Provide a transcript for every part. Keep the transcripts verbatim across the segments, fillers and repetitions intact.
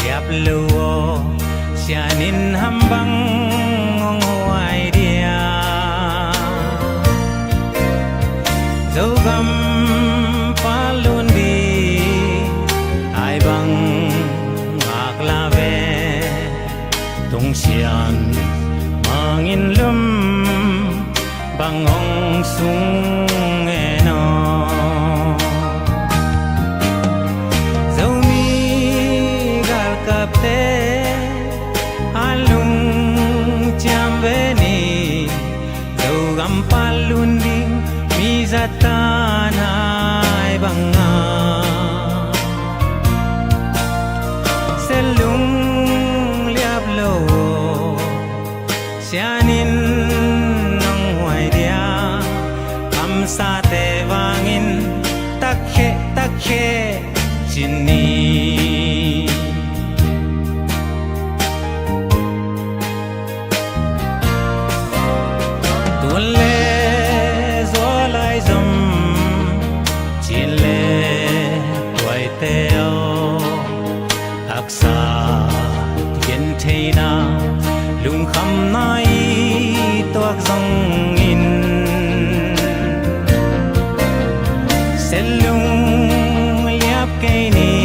Liap lo aw, sian in ham bang hong huai dia? Zogam palun di ai bang ngak la ve. Tung sian mangin lum bang hong sung e no. Zomi galkapte a lungciam ve ni. Zogam palun ding mi zatan ai banga. Selung liap lo sianin nong huai dia. Kamsate vangin takhe takhe cin ni. Tun le zual ai zom, cin le tuaite aw. Haksa gentheihna lungkhamna i tuak zongin, selung liap kei ni.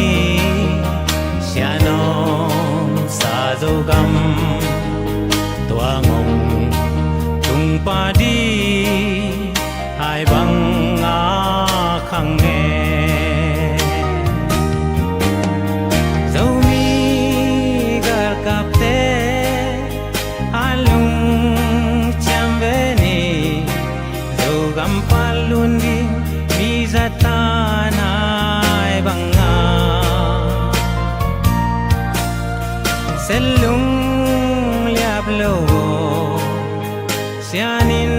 Sianom sa Zogam tuang hong tung padi ai bang a khang e. Zomi galkapte a lungciam ve ni. Zogam palun ding mi zatan ai banga. Selung liap lo sianin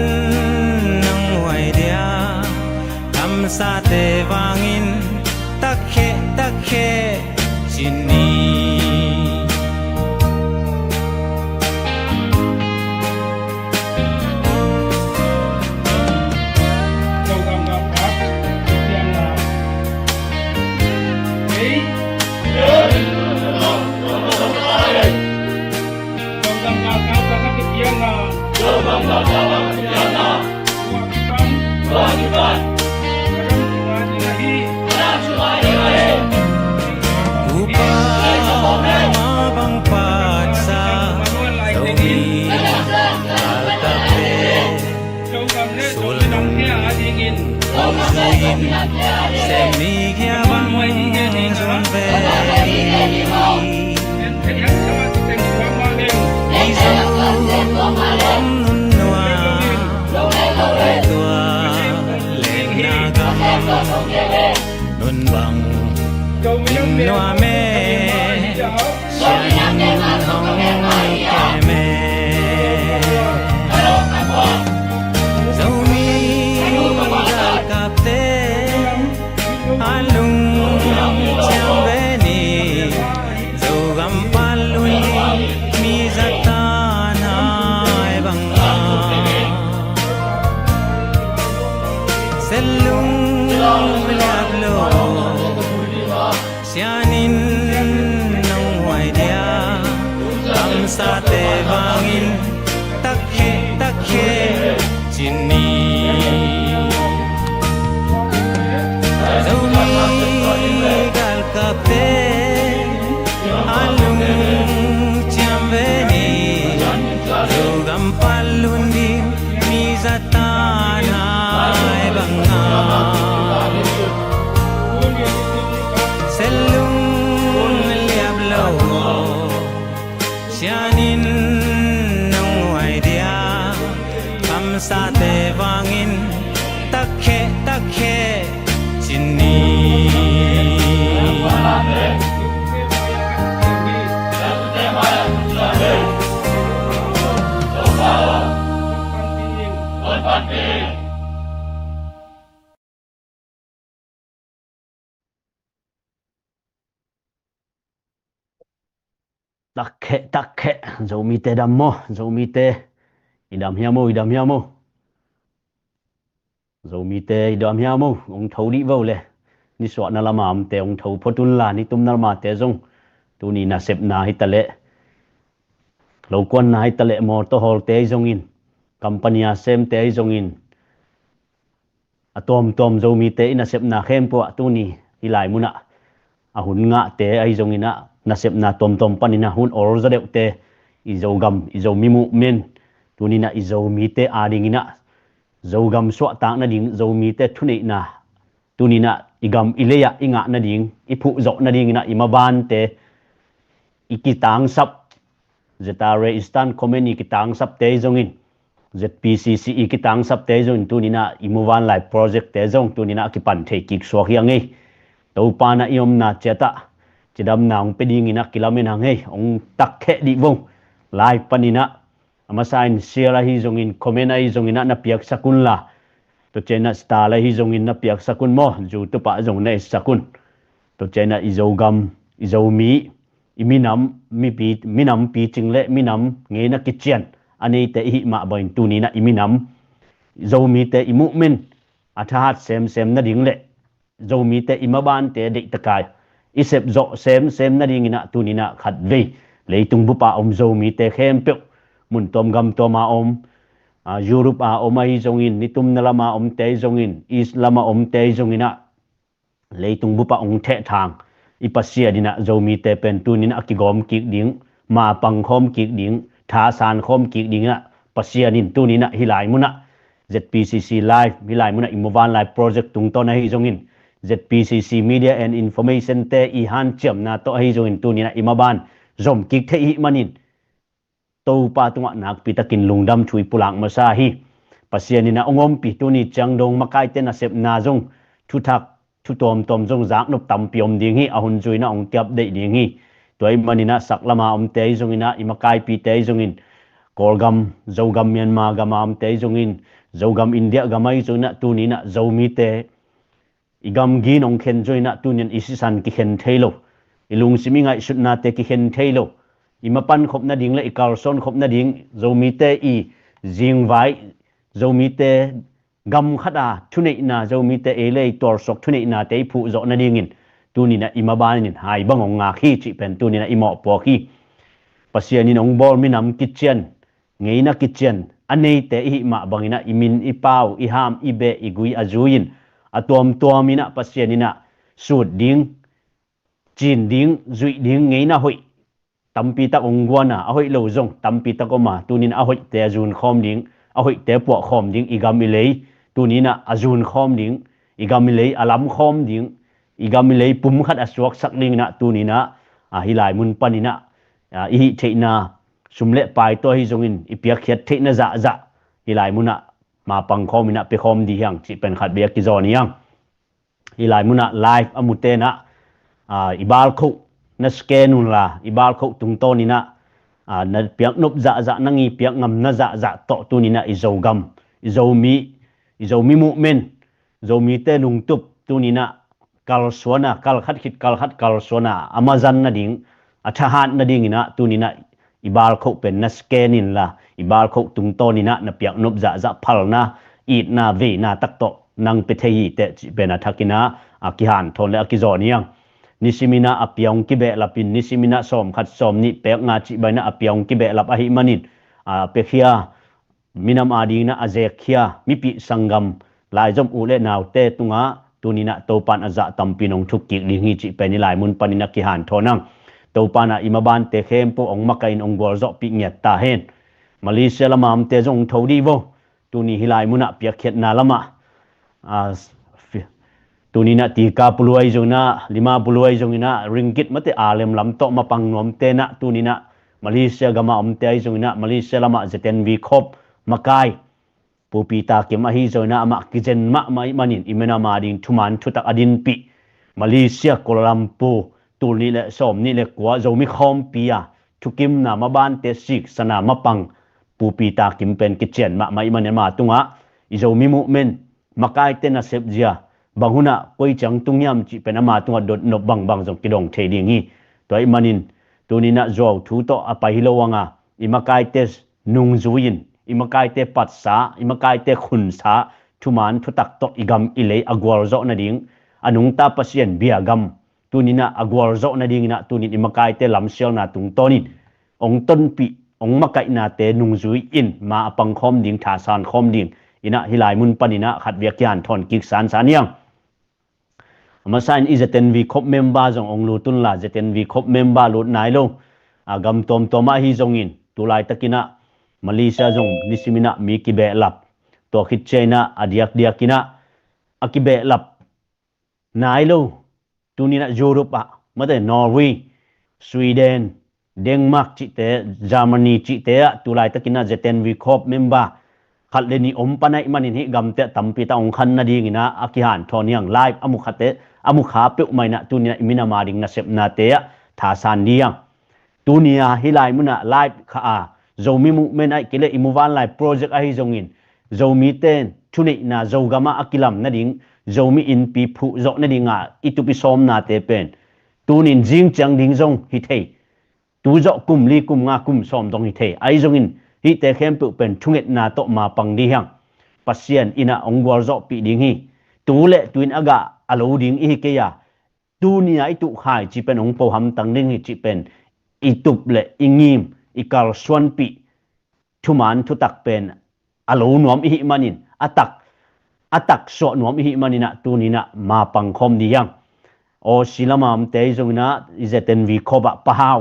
nong huai dia. Kamsate vangin takhe takhe cin ni. Tupa ma bang patsa Zomi galkapte sulung ong zuin, sem ni kia bang zong ve ni. Ni zong om nun nua, tua leng na gam nun bang nun nua me. Sianin hong kem e. Zomi galkapte a lungciam ve ni. Zogam palun ding mi zatan ai banga. Selung liap lo sianin nong huai dia. Kamsate vangin takhe takhe cin ni. Zomi galkapte a lungciam ve ni. Zogam palun ding mi zatan ai banga. Selung liap lo sianin nong huai dia. Kamsate vangin takhe takhe cin ni. Takkheh, takkheh. Zomite dam maw? Zomite i dam hiam maw? I dam hiam maw? Zomite i dam hiam maw? Hong tho dih vo le. nisuahna lama omte hong tho phot unla, nitumna lamate zong tuni nasepna hi taleh, lokuanna hi taleh, mawtaw hawlte ahi zongin, company a semte ahi zongin, a tuamtuam Zomite i nasepna khempeuh ah tuni hih lai munah a hun ngahte ahi zonginah nasepna tuamtuam paninah hun awlzaw deuhte, i Zogam, i Zomi movement, tuninah i Zomite adinginah Zogam suahtak nading, Zomite thuneihna, tuninah i gam i lei-ah i ngah nading, i phuhzawh nadinginah i mabante i kitangsap, Z R A Eastern Command i kitangsapte ahi zongin, Z P C C i kitangsapte ahi zongin, tuninah i muvanlai projectte zong tuninah a kipan thei kik suak hi a ngei. Topa na i omna ciatah cidamna hong pia dinginah kilamen a ngei, hong takkhe dih vong. Live paninah a masa in share ahi zongin, comment ahi zonginah na piaksak unla, tua cianah star ahi zongin na piaksak un maw, YouTube ah zong na etsak un. Tua cianah i Zogam, i Zomi, i minam, mipi, minam picing le minam ngeina kician a neite i hih mah bangin tuninah i minam, Zomite i movement a thahat semsem nading le Zomite i mabante deihtakai i sepzawh semsem nadinginah tuninah khatvei leitung bupa om Zomite khempeuh, mun tuam gam tuama om, a, Europe a om ahi zongin, nitumna lama omte ahi zongin, East lama omte ahi zonginah, leitung bupa hong thehthang i Pasian inah Zomite pen tuninah a kigawm kik ding, mapang khawm kik ding, thasan khawm kik dinginah Pasian in tuninah hih lai munah Z P C C Live, hih lai munah i muvanlai project tungtawn ahi zongin, Z P C C Media and Information te i hanciamna tawh ahi zongin tuninah i maban zom kik thei i hih manin, Topa tungah nakpitakin lungdam thu i pulak masa hi. Pasian inah hong ompih tuni ciang dong makaite nasepna zong thuthak, thu tuamtuam zong zaknop tampi om ding hi, a hun zuinah hong kiap deih ding hi. Tua i maninah sak lama omte ahi zonginah, i makaipite ahi zongin, Kawlgam, Zogam, Myanmar gama omte ahi zongin, Zogam India gam ahi zonginah tuninah Zomite i gamgi in hong khen zonginah tuninah i sisan kikhen thei lo, i lungsim i ngaihsutnate kikhen thei lo, i mapan khop nading le i kalsuan khop nading, Zomite i zingvai, Zomite gam khat a thuneihna, Zomite ei le ei tuarsuak thuneihna te i phuhzawh nadingin tuninah i maban in hai bang hong ngak hi cih pen tuninah i mawhpuak hi. Pasian in hong bawl minam kician, ngeina kician a neite i hih mah banginah i min, i pau, i ham, i beh, i gui a zui-in a tuamtuam inah Pasian inah sut ding, cin ding, zuih ding ngeina hoih tampi tak hong guan a, a hoih lo zong tampi tak om a, tuninah a hoihte a zun khawm ding, a hoihte puah khawm ding, i gam i lei tuninah a zun khawm ding, i gam i lei a lam khawm ding, i gam i lei pum khat a suaksak dinginah tuninah, a, hih lai mun paninah, a, i hih theihna sum le pai tawh ahi zongin i piakkhiat theihna zahzah hih lai munah mapang khawm inah pia khawm dih hiang cih pen khatvei a kizawn hiang. Hih lai munah live a mu tenah, a, i balkhoh na scan unla, i balkhoh tungtawninah, a, na piaknop zahzah, na ngi piak ngamna zahzah tawh tuninah i Zogam, i Zomi, i Zomi movement, Zomite lungtup tuninah kalsuana, kalkhat khit kalkhat kalsuana a mazan nading, a thahat nadinginah tuninah i balkhoh pen na scan inla, i balkhoh tungtawninah na piaknop zahzah phalna, itna, veina tak tawh nang pia thei hi teh cih pen a thakinah a kihanthawn le a kizawn hiang. Nisiminah a pia hong kibehlapin, nisiminah sawmkhat sawmnih pek nga cih banginah a pia hong kibehlap ahih manin, a, piakhia, minam adinginah a zekkhia mipih sanggam, laizom u le naute tungah tuninah Topan a zah tampi in hong thukkik ding hi cih pen hih lai mun panin a kihanthawn ang. Topan ah i mabante khempeuh hong makaih in hong gualzawhpih ngiat ta hen. Malaysia lama omte zong hong tho dih vo. Tuni hih lai munah piakkhiatna lamah, a, fi-, tuninah tika puluai zonginah, lima puluai zonginah, ringgit mate a lemlam tawh mapang nuamtenah tuninah Malaysia gama omte ahi zonginah, Malaysia lamah Z N V Corp makai Pu Peter Kim ahi zonginah amah kizen mahmah ih manin i minam ading thuman thutak a dinpih, Malaysia Kuala Lumpur tul nih le sawm nih le kua Zomi khawmpi a thukimna mabante siksana mapang Pu Peter Kim pen kician mahmah ih manin ama tungah i Zomi movement makaite nasep zia bang hunah koi ciang tung hiam cih pen ama tungah dotnop bangbang zong kidong thei ding hi. Tua ih manin tuninah zuau thu tawh a pai hi lo anga, i makaite nungzui-in, i makaite patsa, i makaite khunsa thuman thutak tawh i gam i lei a gualzawh nading, a nungta Pasian biagam tuninah a gualzawh nadinginah tunin i makaite lamsialna tungtawnin ong tonpih, ong makaihnate nungzui in ma a pangkhawm ding, thasan khawm ding inah hih lai mun paninah khat vei a kihan thawn kik sansan hiang. A masa in i Z N V khop member zong ong lut unla, Z N V khop member lut nai lo a gam tuamtuam ah ahi zongin tulaitakinah Malaysia zong nisiminah mi kibehlap, tua khit cianginah a diakdiakinah a kibehlap nai lo. Tuninah Europe ah, mate, Norway, Sweden, Denmark cihte, Germany cihte ah tulaitakinah Z N V khop member khat le nih om pan ahih manin hih gamte ah tampi tak ong khan nadinginah a kihan thawn hiang. Live a mukhate, a mukha peuhmah inah tuninah i minam a ding nasepnate ah thasan ding hiang. Tunia hih lai munah live kha a Zomi movement ahih kei leh i muvanlai project ahi zongin Zomite thuneihna Zogam ah a kilam nading, Zomi innpi phuhzawh nadinga i tup i sawmnate pen tunin zing ciang ding zong hi thei. Tu zawh kum li, kum nga, kum sawm dong hi thei. Ahi zongin hihte khempeuh pen thungetna tawh ma pang ding hiang. Pasian inah ong gualzawhpih ding hi. Tu le tuin a gah a lo ding i hi kei a, tunia i tuh khai cih pen ong po hamtang ding hi cih pen i tup le i ngim, i kalsuanpih thuman thutak pen a lo nuam i hih manin, a tak, a tak suah nuam i hih maninah tuninah ma pang khawm ding hiang. Aussie lama omte ahi zonginah i Z N V khop ah Pa Hau,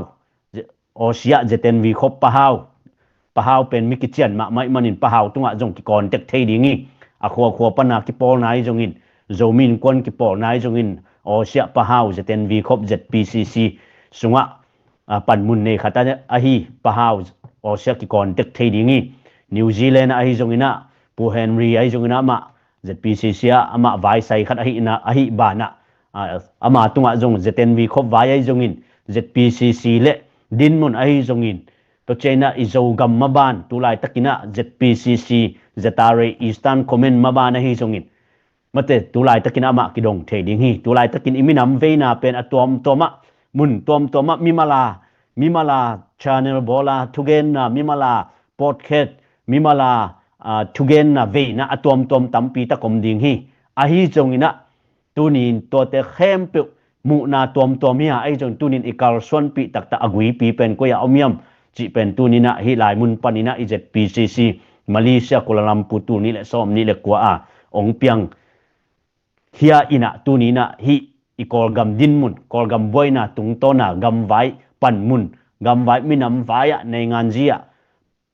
Aussie ah Z N V khop Pa Hau, Pa Hau pen mi kician mahmah ahih manin Pa Hau tungah zong kicontact thei ding hi. A khuakhua pana kipawlna ahi zongin, Zomi Innkuan kipawlna ahi zongin, Aussie ah Pa Hau, Z N V khop, Z P C C sungah a, panmun nei khat ahi Pa Hau, Aussie ah kicontact thei ding hi. New Zealand ah ahi zonginah Pu Henry ahi zonginah amah Z P C C ah amah vaisai khat ahihna, ahih banah, a, ama tungah zong Z N V khop vai ahi zongin, Z P C C le dinmun ahi zongin, tua cianginah i Zogam maban tulaitakinah Z P C C, Z R A Eastern Command maban ahi zongin, mate, tulaitakin amah kidong thei ding hi. Tulaitakin i minam veina pen a tuamtuamah, mun tuamtuamah, mimala, mimala channel bawla thugenna, mimala podcast, mimala, a, thugenna veina a tuamtuam tampi tak om ding hi. Ahi zonginah tunin tuate khempeuh muhna tuamtuam hi a, ahi zong tunin i kalsuanpih taktak a guipi pen koi-ah om hiam cih pen tuninah hih lai mun paninah i Z P C C Malaysia Kuala Lumpur tul nih le sawm nih le kua a ong piang hia inah tuninah hih i Kawlgam dinmun, Kawlgam buaina tungtawna gamvai panmun, gamvai minam vai-ah, nainganzi-ah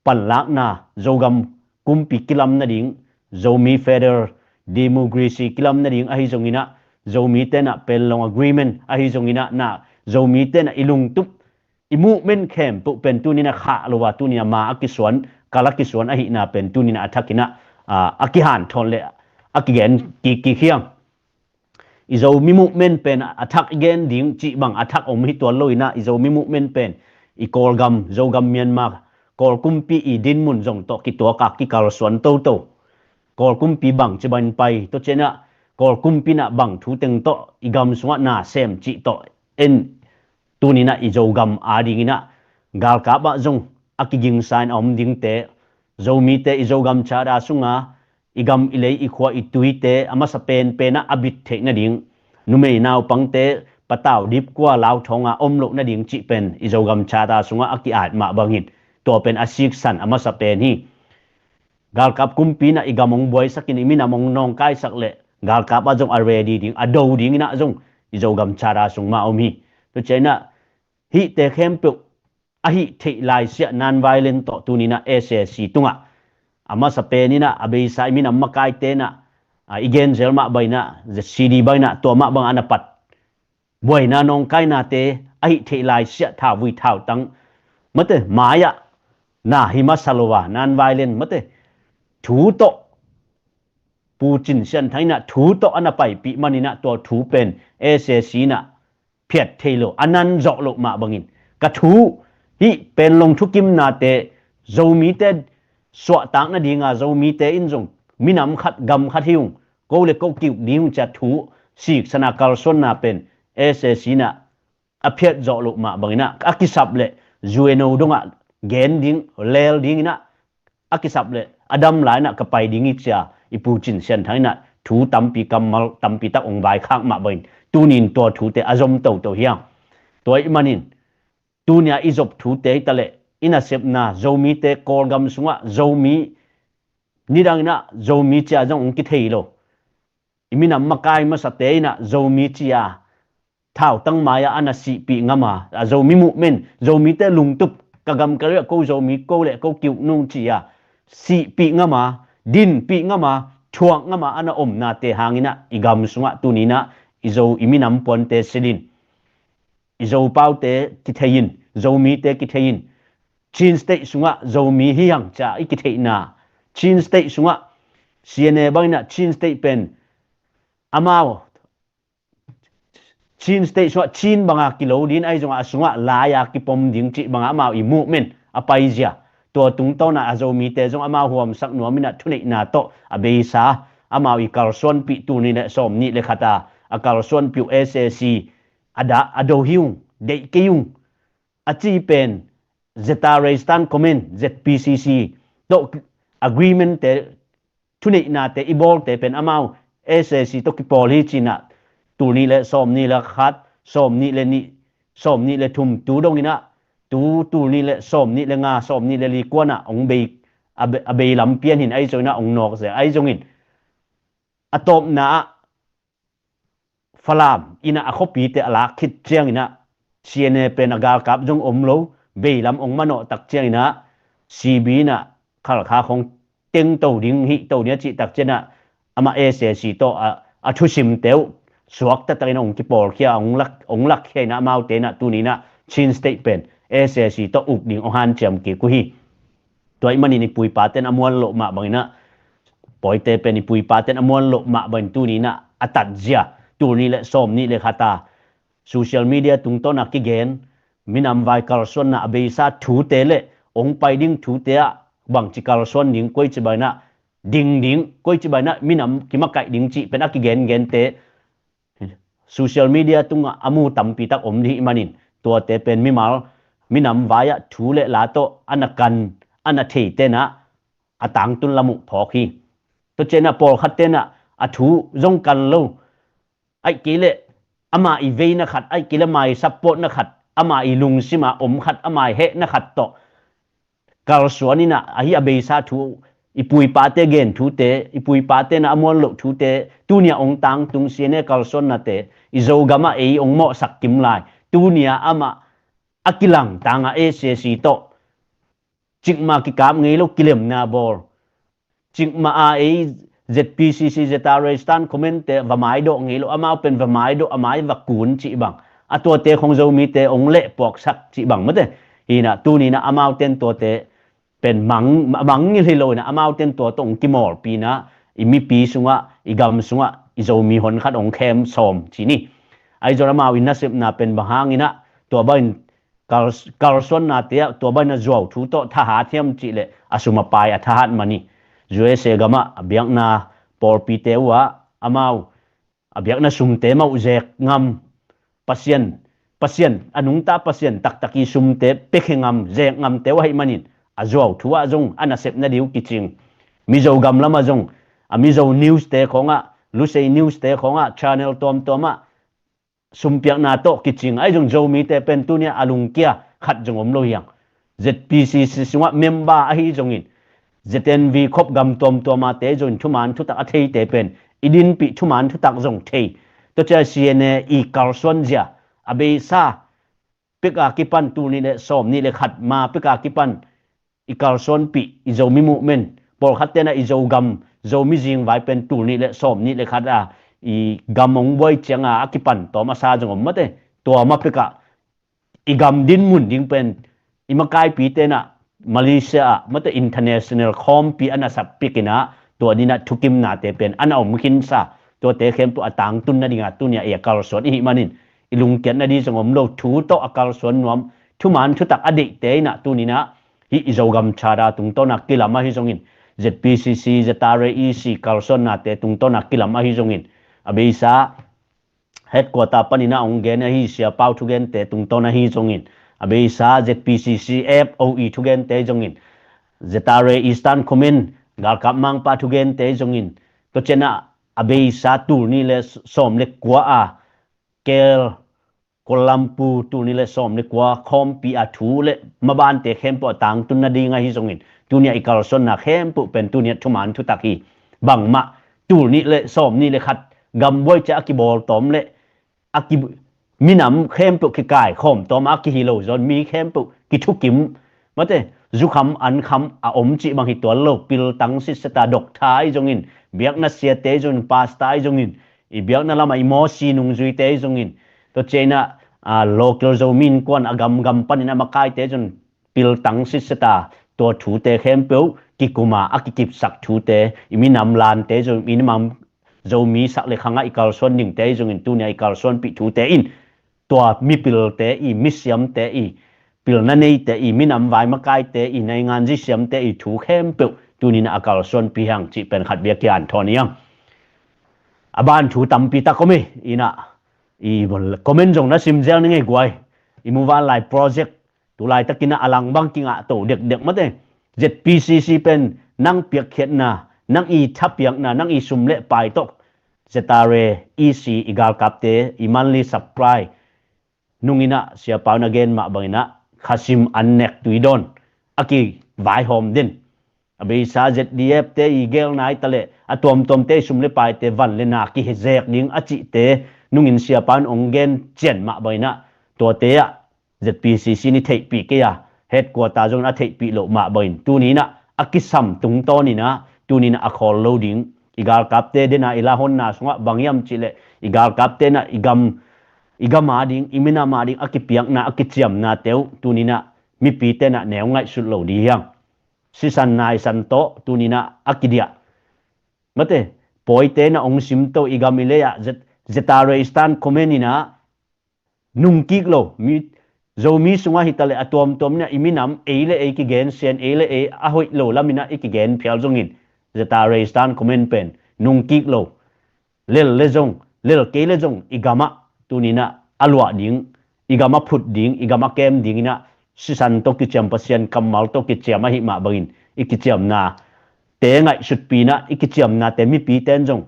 panlakna, Zogam kumpi kilam nading, Zomi Federal Democracy kilam nading ahi zonginah, Zomi tenah Panglong Agreement ahi zonginah, na Zomi tenah i lungtup, i movement khempeuh pen tuninah khah lo a, tuninah ma a kisuan, kal a kisuan ahihna pen tuninah a thakinah, a, a kihan thawn le a kigen kikkik hiang. I Zomi movement pen a thak i gen ding cih bang a thak om hi tuan lo inah, i Zomi movement pen i Kawlgam, Zogam, Myanmar, Kawl kumpi i dinmun zong tawh kituak a kikalsuan toto. Kawl kumpi bang ci bangin pai, tua cianah Kawl kumpi inah bang thu teng tawh i gam sungah na sem cih tawh en tuninah i Zogam adinginah galkap ah zong a kigingsa in a om dingte, Zomite i Zogam Charter sunga i gam, i lei, i khua, i tuite a masa penpenah a bit theih nading, numei naupangte patau dipkua lauthawnga om loh nading cih pen i Zogam Charter sungah a ki-at mah bangin tua pen a siksan a masa pen hi. Galkap kumpi inah i gam ong buaisakin i minam ong nawngkaisak leh galkap ah zong a ready ding, a do dinginah zong i Zogam Charter sung mah om hi. Tua cianah hihte khempeuh a hih theih laisiah non-violent tawh tuninah S A C tungah a masa peninah a beisa i minam makaite inah, a, i genzel mah banginah, Z C D banginah tua mah bangah a na pat buaina nawngkainate a hih theih laisiah thauvui thautang, mate, mai-ah na hi masa lo a, non-violent, mate, thu tawh, Pu Cin Sian Thang inah thu tawh a na paipih maninah tua thu pen S A C inah phiat thei lo, a nan zawh loh mah bangin, ka thu, hih Panglong thukimnate Zomite suahtak nadinga, Zomite in zong minam khat, gam khat hi ung, ko le ko ki-uk ding ung ci-a thu siksana kalsuanna pen S A C inah a phiat zawh loh mah banginah, a kisap leh U N O dongah gen ding, leel dinginah, a kisap leh a dam lai inah ka pai ding hi ci-a i Pu Cin Sian Thang inah thu tampi kammal tampi tak ong vaikhak mah bangin tunin tua thute a zom toto hiang. Tua ih manin tunia i zop thute hi taleh i nasepna Zomite Kawlgam sungah Zomi nidang inah Zomi cia zong ong kithei lo. I minam makai masate inah Zomi cia thautang mai-ah a na sihpih ngam a, a Zomi movement, Zomite lungtup, ka gam ka liah ko Zomi ko le ko kiuk nung ci-a sihpih ngam a, dinpih ngam a, thuak ngam a, a na omnate hanginah i gam sungah tuninah i Zo i minam puante silin, i Zopaute kithei in, Zomite kithei in, Chin State sungah Zomi hi hang cia i kitheihna, Chin State sungah C N A banginah Chin State pen amau Chin State sungah Chin banga kilo din ahi zongah a sungah lai-a kipom ding cih banga amau i movement a paizia. Tua tungtawnah a Zomite zong amau huamsak nuam inah thuneihna tawh a beisa amau i kalsuanpih tul nih le sawm nih le khata a kalsuanpih uh S A C a dah a do hi ung, deih kei ung a ci pen Z R A Stand Command, Z P C C tawh agreement te thuneihnate i bawlte pen amau S A C tawh kipawl hi cinah tul nih le sawm nih le khat, sawm nih le nih, sawm nih le thum tu donginah tu tul nih le sawm nih le nga, sawm nih le li kuanah ong bei a bei lam pian hin ahi zonginah ong nawk ze ahi zongin a tawpna ah Falam inah a khuapite a lak khit cianginah C N A pen a galkap zong om lo, veilam ong manawh tak cianginah C B inah Khalkha khong tengto ding hihto ding a cih tak cianah amah S A C tawh a thusimte uh suak taktakinah ong kipawlkhia, ong lakkhiainah amaute inah tuninah Chin State pen S A C tawh uk ding ong hanciam kik uh hi. Tua ih manin i puipaten a muan loh mah banginah pawite pen i puipaten a muan loh mah bangin tuninah a tatzia tul nih le sawm nih le khata social media tungtawnah kigen minam vai kalsuanna a beisa thute le ong pai ding thute ah bangci kalsuan ding, koici banginah ding ding, koici banginah minam kimakaih ding cih pen a kigengente social media tungah a mu tampi tak om dih manin tuate pen mimal minam vai-ah thu le la tawh a na kan a na thei tenah a tangtun lam uh phawk hi. Tua cianah pawlkhat tenah a thu zong kan lo, aih kei leh ama i veina khat, aih kei leh ama i support na khat, ama i lungsima om khat, ama i hehna khat tawh kalsuan inah ahi a beisa thu, i puipate gen thute, i puipate na a muan loh thute, tunia ong tangtung C N A kalsuannate i Zogamah ei ong mawhsak kim lai. Tunia amah a kilang tangah S A C tawh cikmah kikap ngei lo kilemna bawl. Cikmah a ei Z P C C, Z R A Stand Command te va maidawh ngei lo, amau pen va maidawh, a mai va kun cih bang, a tuate khong Zomite ong lehpuaksak cih bang mate. Hinah tuninah amauten tuate pen mang, mang ngil hi lo inah amauten tuate ong kimawlpinah i mipi sungah, i gam sungah i Zomi honkhat ong khem sawm ci ni. Ahi zong amau i nasepna pen bang hanginah tua bangin kalsuannate ah tua bangin a zuau thu tawh thahat hiam cihleh a sum a pai a thahat man hi. U S A gamah a biakna pawlpite uh ah amau a biakna sumte mah uh zek ngam, Pasian, Pasian a nungta Pasian taktak i sumte piakhia ngam, zek ngamte uh ahih manin a zuau thu ah zong a nasepna dih uh kicing. Mizo gam lamah zong a Mizo newste khawngah, Lusei newste khawngah, channel tuamtuamah sumpiakna tawh kicing ahi zong Zomite pen tunia a lungkia khat zong om lo hiang. Z P C C sungah member ahi zongin Z N V khop gam tuamtuamate zongin thuman thutak a theite pen i dinpih thuman thutak zong thei. Tua cia C N A i kalsuanzia a beisa peka kipan tul nih le sawm nih le khat ma peka kipan i kalsuanpih i Zomi movement, pawlkhat tenah i Zogam, Zomi zingvai pen tul nih le sawm nih le khat a i gam ong buai cianga a kipan tawm a sa zong om mate. Tua ma peka i gam din mun ding pen i makaipi tenah Malaysia ah mate international khawmpi a na sap pikinah tua dinah thukimnate pen a na om khinsa. Tuate khempeuh a tangtun nadingah tunia i a kalsuan ihih manin i lungkiat nadih zong om lo, thu tawh a kalsuan nuam, thuman thutak a deihte inah tuninah hih i Zogam chada tungtawnah kilam ahi zongin, Z P C C, Z R A E C kalsuannate tungtawnah kilam ahi zongin, a beisa headquarter paninah ong gen ahi siapau thugente tungtawn ahi zongin, a beisa Z P C C F O E thugente zongin, Z R A Eastern Command galkap mangpa thugente zongin, tua cianah a beisa tul nih le sawm le kua a, Kel Kuala Lumpur tul nih le sawm le kua khawmpi a thu le mabante khempeuh a tangtun nading ahi zongin, tuni a i kalsuanna khempeuh pen tuni a thuman thutak hi. Bangmah tul nih le sawm nih le khat gambuai ciah a kibawl tawm le a ki, minam khempeuh kikaikhawm tawm a kihi lo zawn mi khempeuh kithukim, mate, zukham ankham a om cih bang hi tuan lo, piltang sitseta, doctor ahi zongin, biakna siate ahi zongin, pastor ahi zongin, i biakna lamah i mawsi nungzuite ahi zongin, tua ciah inah, a, local Zomi Innkuan a gamgam panin a makaite ahi zongin piltang sitseta, tua thute khempeuh kikuma a kikipsak thute, i minam lante ahi zongin, i minam Zomi sak le khangah i kalsuan dingte ahi zongin, tuni a i kalsuanpih thute in tua mipilte i, misiamte i, pilna neite i, minam vai makaite i, naingan zisiamte i thu khempeuh tuni inah a kalsuanpih hang cih pen khat bia kian thawn hi hang. A ban thu tampi tak om hi. Inah i comment zong na sim zel ni ngei guai. I muvanlai project tu laitakin ah a lang bang kingah to dekdek, mate. ZPCC pen nang piakkhiatna, nang i thapiakna, nang i sum le pai tawh ZRA EC i galkapte i monthly supply nung inah siapa un a gen mah bang inah khasim an nek tui dawn a kivaihawm den. A beisa ZDF te i gelna hi taleh a tuamtuamte i sum le paite van le na kihezek ding a cihte nungin siapa un ong gen cian mah bang inah tuate ah ZPCC in i theihpih kei a, headquarter zong in a theihpih loh mah bangin tuni inah a kisam tungtawn inah tuni inah a khawl lo ding, i galkapte dena i lahonna sungah bang hiam cihleh i galkapte inah i gam, i gam a ding, i minam a ding a kipiakna, a kiciamnate uh tuni inah mipite inah neu ngaihsut lo ding hi hang. Sisan naisan tawh tuni inah a kidiah, mate, pawite inah ong simto i gam i lei ah Z-, ZRA Stand Command inah nungkik lo, mi, Zomi sungah hi taleh a tuamtuam inah i minam ei le ei kigen, sian ei le ei a hoih lo lam inah i kigen phial zongin ZRA Stand Command pen nungkik lo. Lel le zong, lel kei le zong i gamah tuni inah a luah ding, i gamah phut ding, i gamah kem ding inah sisan tawh kiciam, Pasian kammal tawh kiciam ahi mah bangin i kiciamna te ngaihsutpih inah i kiciamnate mipite in zong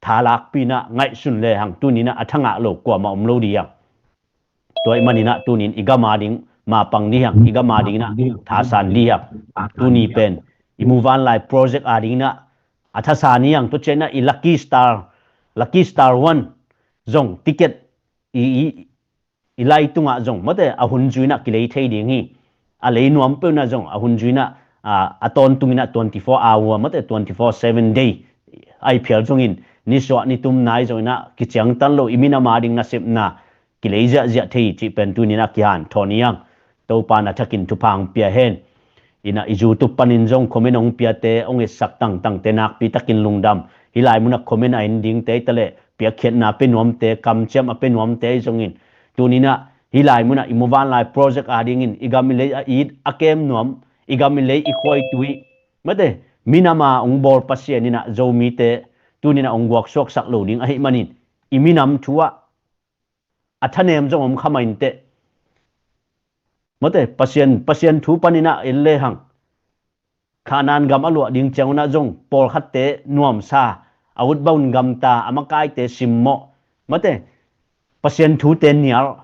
thalakpih inah ngaihsun le hang tuni inah a thangah lo kuamah om lo ding hi hang. Tua ahih manin ah tuni in i gam a ding mapang ding hi hang, i gam a ding inah thasan ding hi hang. Tuni pen i muvanlai project a ding inah a thasan hi hang. Tua ciang inah i Lucky Star, Lucky Star One zong ticket i, i, i lai tungah zong mate a hun zui inah kilei thei ding hi. A lei nuam peuh inah zong a hun zui inah, a, a tawntung inah twenty four hour mate twenty four seven day ahi phial zongin nisuah nitum nai zong inah kiciangtan lo i minam a ding nasepna kilei ziahziah thei cih pen tuni inah kihanthawn hi hang. Topa in a thakin thupha ong pia hen. Inah i YouTube panin zong comment ong piate, ong etsak tangtangte nakpi takin lungdam. Hih lai munah comment a en dingte hi taleh, piakkhiatna a pia nuamte, kamciam a pia nuamte ahi zongin tuni inah hih lai munah i muvanlai project a dingin i gam i lei a it a kem nuam, i gam i lei i khua i tui, mate, minam a ong bawl Pasian inah Zomite tuni inah ong guaksuaksak lo ding ahih manin i minam thu ah a thanem zong om kha mah inteh. Mate, Pasian, Pasian thu panin ah en le hang. Khanaan gam a luah ding ciang un ah zong pawlkhatte nuamsa, a utbah un gamta, a makaite simmawh, mate, Pasian thute nial,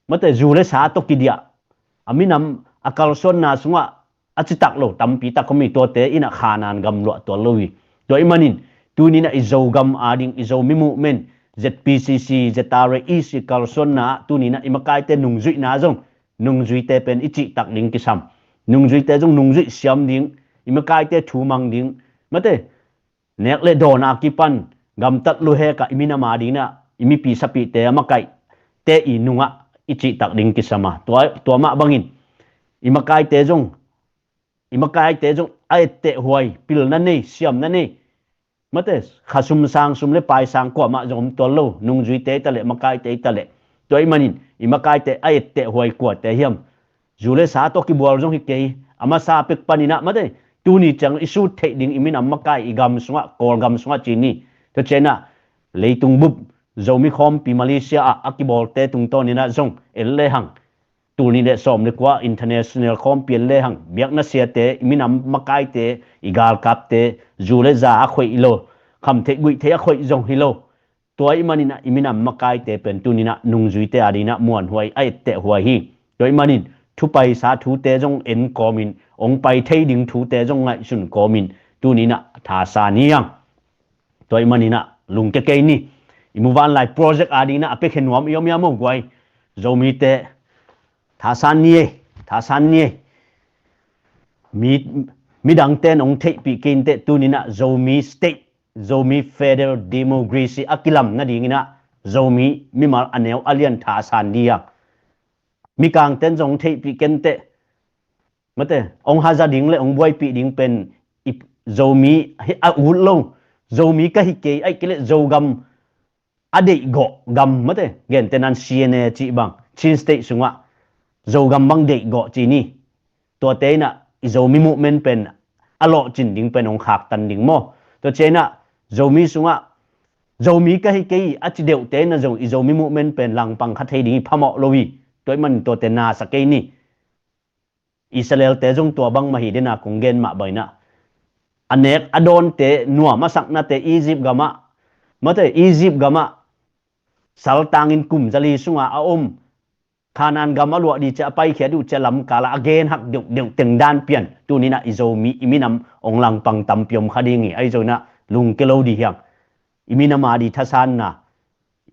mate, zu le sa tawh kidiah, a minam a kalsuanna sungah a citak lo tampi tak om hi. Tuate inah Khanaan gam luah tuan lo hi. Tua ahih manin tuni inah i Zogam a ding, i Zomi movement, ZPCC, ZRA EC kalsuanna ah tuni inah i makaite nungzuihna zong, nungzuite pen i cihtak ding kisam. Nungzuite zong nungzuih siam ding, i makaite thu mang ding, mate, nek le dawn a kipan gamtat luhek ah i minam a ding inah i mipi sapihte, a makaihte i nungah i cihtak ding kisam a. Tua, tua mah bangin i makaite zong, i makaite zong a etteh huai, pilna nei, siamna nei, mate, khasum sang, sum le pai sang kuamah zong om tuan lo, nungzuite hi taleh, makaite hi taleh. Tua ahih manin i makaite a etteh huai kuate hiam? Zu le sa tawh kibual zong hi kei, a masa pek panin ah, mate, tuni ciang i sut theih ding i minam makai, i gam sungah, Kawlgam sungah ci ni. Tua ciang inah leitung bup Zomi khawmpi Malaysia ah a kibawlte tungtawn inah zong en le hang. Tul nih le sawm le kua international khawmpi en le hang, biakna siate, i minam makaite, i galkapte, zu le za a khoih lo, kham theih guih theih a khoih zong hi lo. Tua ahih manin ah i minam makaite pen tuni-in ah nungzuite adingin ah muanhuai a etteh huai hi. Tua ahih manin thupaisa thute zong en kawmin, hong pai thei ding thute zong ngaihsun kawmin tuni-in ah thasan hi hang. Tua ahih manin ah lungkia kei ni. I muvanlai project adingin ah a piakhia nuam i om hiam aw guai? Zomite thasan ni ei, thasan ni ei. Mi, midangte in hong theihpih kei inteh, tuni-in ah Zomi state, Zomi federal democracy a kilam nadingin ah Zomi mimal a neu a lian thasan ding hi hang. Mikangte in zong hong theihpih kei inteh. Mate, hong haza ding le hong buaipih ding pen i Zomi hi a ut lo. Zomi ka hi kei, ahih kei leh Zogam a deihgawh gam, mate, gentehna-in C N A cih bang, Chin State sungah Zogam bang deihgawh ci ni. Tuate in ah i Zomi movement pen a lawhcin ding pen hong khaktan ding maw? Tua ciangin ah Zomi sungah Zomi ka hi kei a ci deuhte in ah zong i Zomi movement pen langpang kha thei ding hi phamawh lo hi. Tua ahih manin tuate nasa kei ni. Israelte zong tua bangmah hi dena kong gen mah bangin ah, a nek a dawnte nuam a saknate Egypt gamah, mate, Egypt gamah saltangin kum zali sungah a om, Kanaan gam a luah ding ci a paikhiat uh ci a lamkalah a genhak deuhdeuh teng dan pian, tuni-in ah i Zomi i minam hong langpang tampi om kha ding hi. Ahi zongin ah lungkia lo ding hi hang. I minam ading thasanna,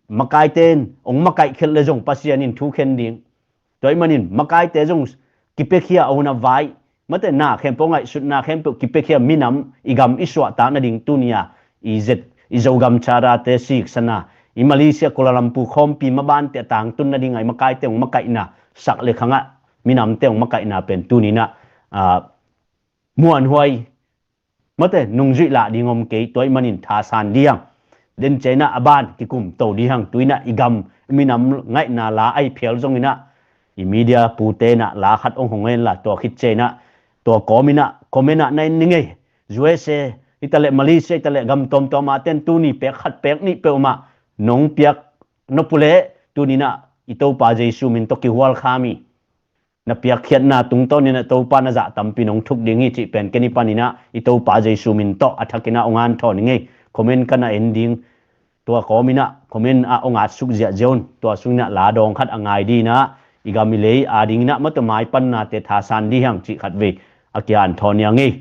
makaite in hong makaih khiat le zong Pasian in thu khen ding. Tua ahih manin makaite zong kipiakhia a hun a vai, mate, na khempeuh, ngaihsutna khempeuh kipiakhia minam, i gam i suahtak nading tuni-a i zet, i Zogam Charter-te siksana, i Malaysia Kuala Lumpur khawmpi mabante a tangtun nading a i makaite hong makaihna, sak le khangah minamte hong makaihna pen tuni-in ah, ah, muanhuai, mate, nungzuih lah ding om kei. Tua ahih manin thasan ding hi hang. Den ciangin ah a ban kikumto ding hi hang. Tu-in ah i gam i minam ngaihna la ahi phial zongin ah i media pute in ah la khat hong hong en la, tua khit ciangin ah tua kawmin ah comment ah na en ning ei. U S A hi ta leh, Malaysia hi ta leh, gam tuamtuam a ten tuni pek khat pek nih peuhmah nong piak nop uh leh tuni-in ah i Topa Jesu min tawh kihual kha mi. Na piakkhiatna tungtawnin ah Topa na zah tampi nong thuk ding hi cih pen ken i panin ah i Topa Jesu min tawh a thakin ah hong hanthawn ning ei. Comment ka na en ding. Tua kawmin ah comment ah hong atsuk ziahziah un. Tua sungin ah la dawng khat a ngai dingin ah i gam i lei adingin ah mate, maipannate thasan ding hi hang cih khatvei a kihanthawn hi hang ei.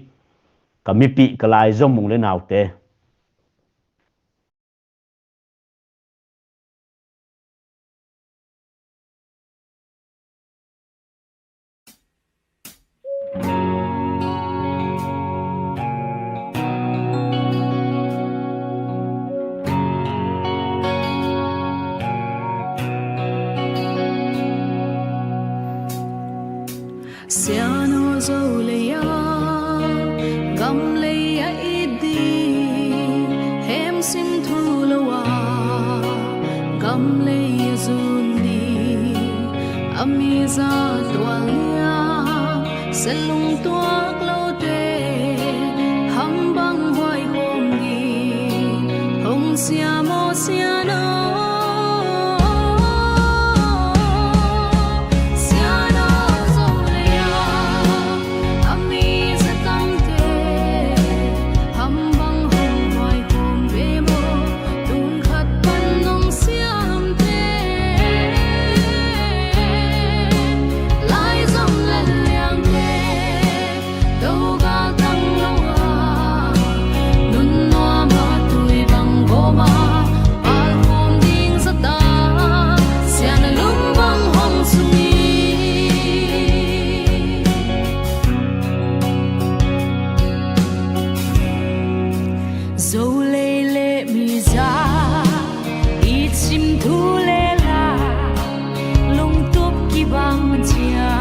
Ka mipih ka laizom u le naute. Siangtho Zo lei-ah gam lei a it ding, hem sim thu lo-a gam lei a zun ding, a mi za tual nia, selung tuak lote ham bang huai khawm ding, hong siam aw siangtho. Siangtho Zo lei-ah a mi za tangte ham bang hong huai khawm ve maw? Tun khat pan nong siamte, lai zom le liangte, do galtang lo-a nun nuam a tui bang gawm a, pal khawm ding zata sian a lum bang hong sung hi. Zo lei le mi za it sim thu le la, lungtup kibang cia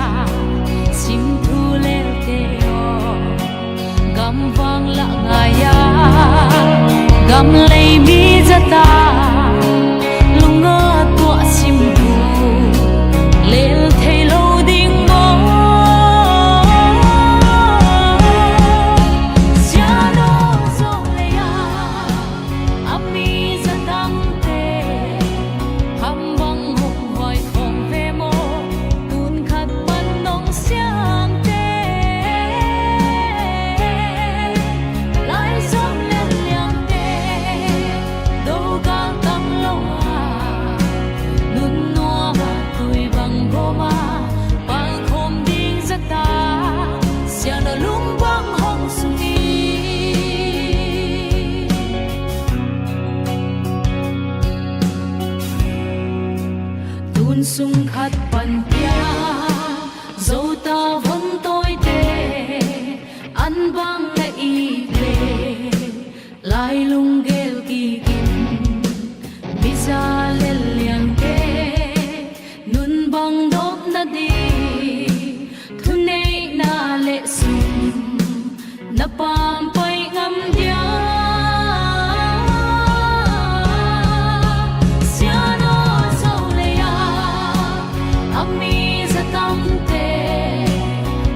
sim thu lelte aw, gam vang lah ngai-a gam lei mi zata lunga tuah sim thu lel thei lo ding maw? Siangtho Zo lei-ah a mi za tangte ham bang hong huai khawm ve maw? Tun khat pan nong siamte, lai zom le liangte, Khat pan pia, Zota von tawite, an bang na it le, lai lunggel kikin, miza lel liangte, nun bang dawp nading, thuneihna le sum, na pampai ngam dia. Siano zo leia, a mi zatamte,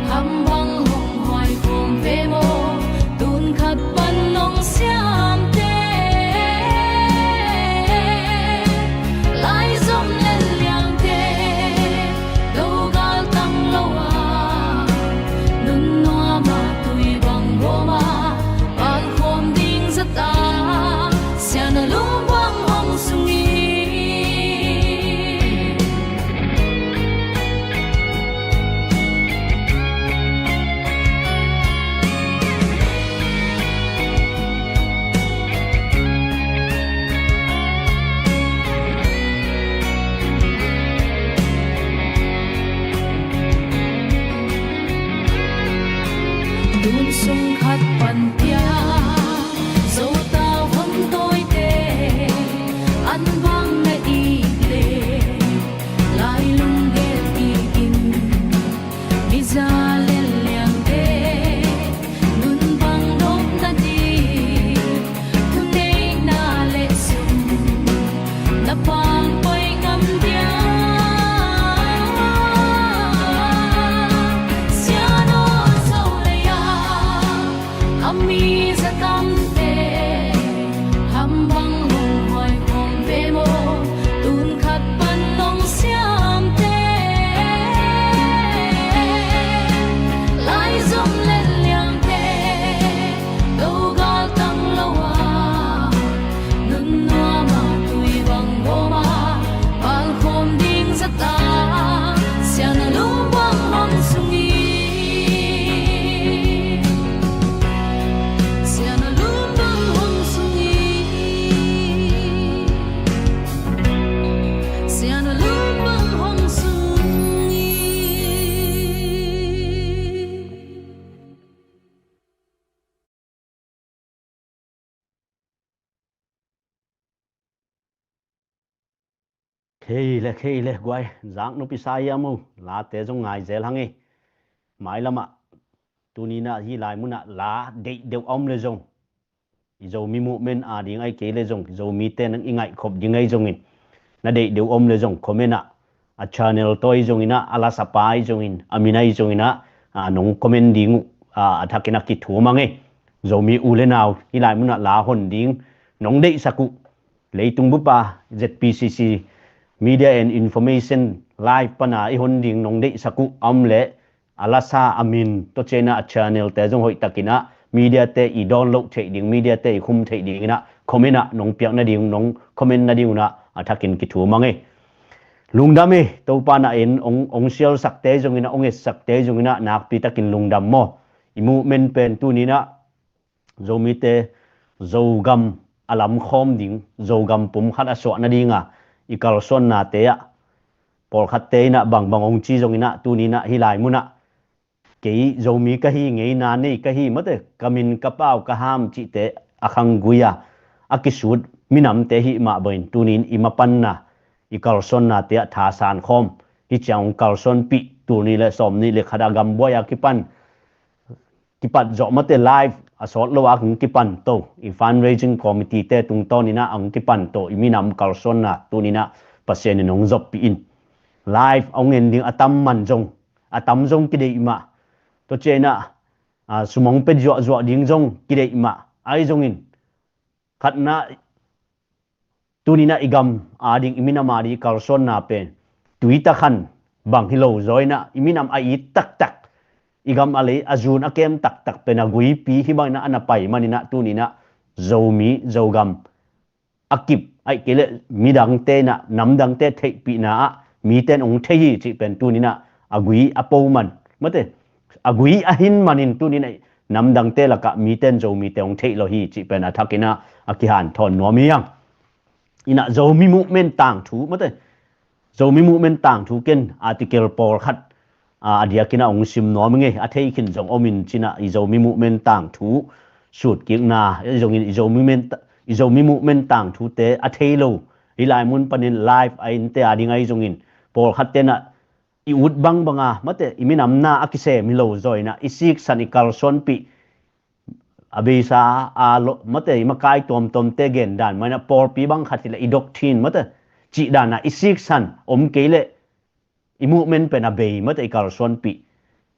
hambang hong huai khawm ve maw, tun khat pan nong siamte. Lai zom lel liangte, do galtang lo a, nun nuam a tui bang gawm a, pal khawm ding zata, Siana lum bang hong sung hi. Tun sung khat pan pia, Zota von tawite, an bang na it le, lai lunggel kikin, miza lel liangte, nun bang dawp nading, thuneihna le sum, na pampai ngam dia. Siano zo leia, a mi zatamte, hambang hong huai khawm ve maw, tun khat pan nong siamte. Lai zom lel liangte, do galtang lo a, nun nuam a tui bang gawm a, pal khawm ding zata, Siana lum bang hong sung hi. Siana lum bang hong sung hi. Siana lum bang hong sung hi. Khei le, khei le, guai, zak nupi sa hiam uh, late zong ngai zel hang e. Mailamah, tuninah hih lai munah la deih deuh a om le zong, i Zomi movement a ding ai kei le zong, Zomite nang i ngaihkhop ding ai zongin, na deih deuh om le zong, comment ah, a channel tawh ai zonginah, a lasapa ai zongin, a min ai zonginah, a, nong comment ding uh, a, a thakin a kithum ang e. Zomi u le nau, hih lai munah la hon ding, nong deihsak uh, leitung bupa, Z P C C, Media and Information Live pana i hon ding, nong deihsak uh, a om le, a lasa a min, tua ciangin a channel te zong hoih takinah, media te i download theih ding, media te i khum theih dinginah, comment ah nong piak nading, nong comment nading unah, a thakin kithum ang e. Lungdam e, Topa na en, ong, ong sialsak te zonginah, ong etsak te zonginah, nakpi takin lungdam maw. I movement pen tuninah, Zomite, Zogam a lamkhawm ding, Zogam pum khat a suah nadinga, i kalsuannate ah, pawlkhatte inah bangbang ong ci zonginah, tuninah hih lai munah, kei Zomi ka hi, ngeina nei ka hi, mate, ka min ka pau ka ham cihte a khanggui a, a kisut minamte hih mah bangin, tunin i mapanna, i kalsuannate ah thasan khawm, hih ciang ong kalsuanpih, tul nih le sawm nih le khat a gambuai a kipan, kipat zawh mate live a sawt lo a kong kipan to, i fundraising committee te tungtawninah a kong kipan to, i minam kalsuanna tuninah Pasian in hong zoppih in. Live a hong en ding a tam man zong, a tam zong kideih mah. Tua cianginah, a, sum hong pia zuahzuah ding zong kideih mah. Ai zongin, khatna, tuninah i gam a ding, i minam a ding i kalsuanna pen tuitakhan bang hi lo zaw inah, i minam a it taktak, i gam a lei a zun a kem taktak pen a guipi hih banginah a na pai maninah, tuninah Zomi, Zogam a kip, ahih kei leh midangte inah, namdangte theihpihna ah mite in ong thei hi cih pen tuninah a gui a po man, mate, a gui a hin manin tuninah namdangte lakah mite in Zomite ong theih lo hi cih pen a thakinah a kihanthawn nuam hi ang. Inah Zomi movement tangthu, mate, Zomi Movement tangthu ken article pawlkhat a diakin a hong sim nuam ing ei, a thei khin zong om in ci-in ah i Zomi Movement tangthu sutkikna, i zongin i Zomi Movement, i Zomi Movement tangthute a thei lo, hih lai mun panin live a innte a ding ahi zongin pawlkhatte in ah i ut bangbanga mate i minamna a kisem hi lo zaw in ah i siksan i kalsuanpih a beisa a lo mate i makai tuamtuamte gendan mah in ah pawlpi bang khat hileh i doctrine mate cihdan ah i siksan om kei leh i movement pen a bei mate i kalsuanpih.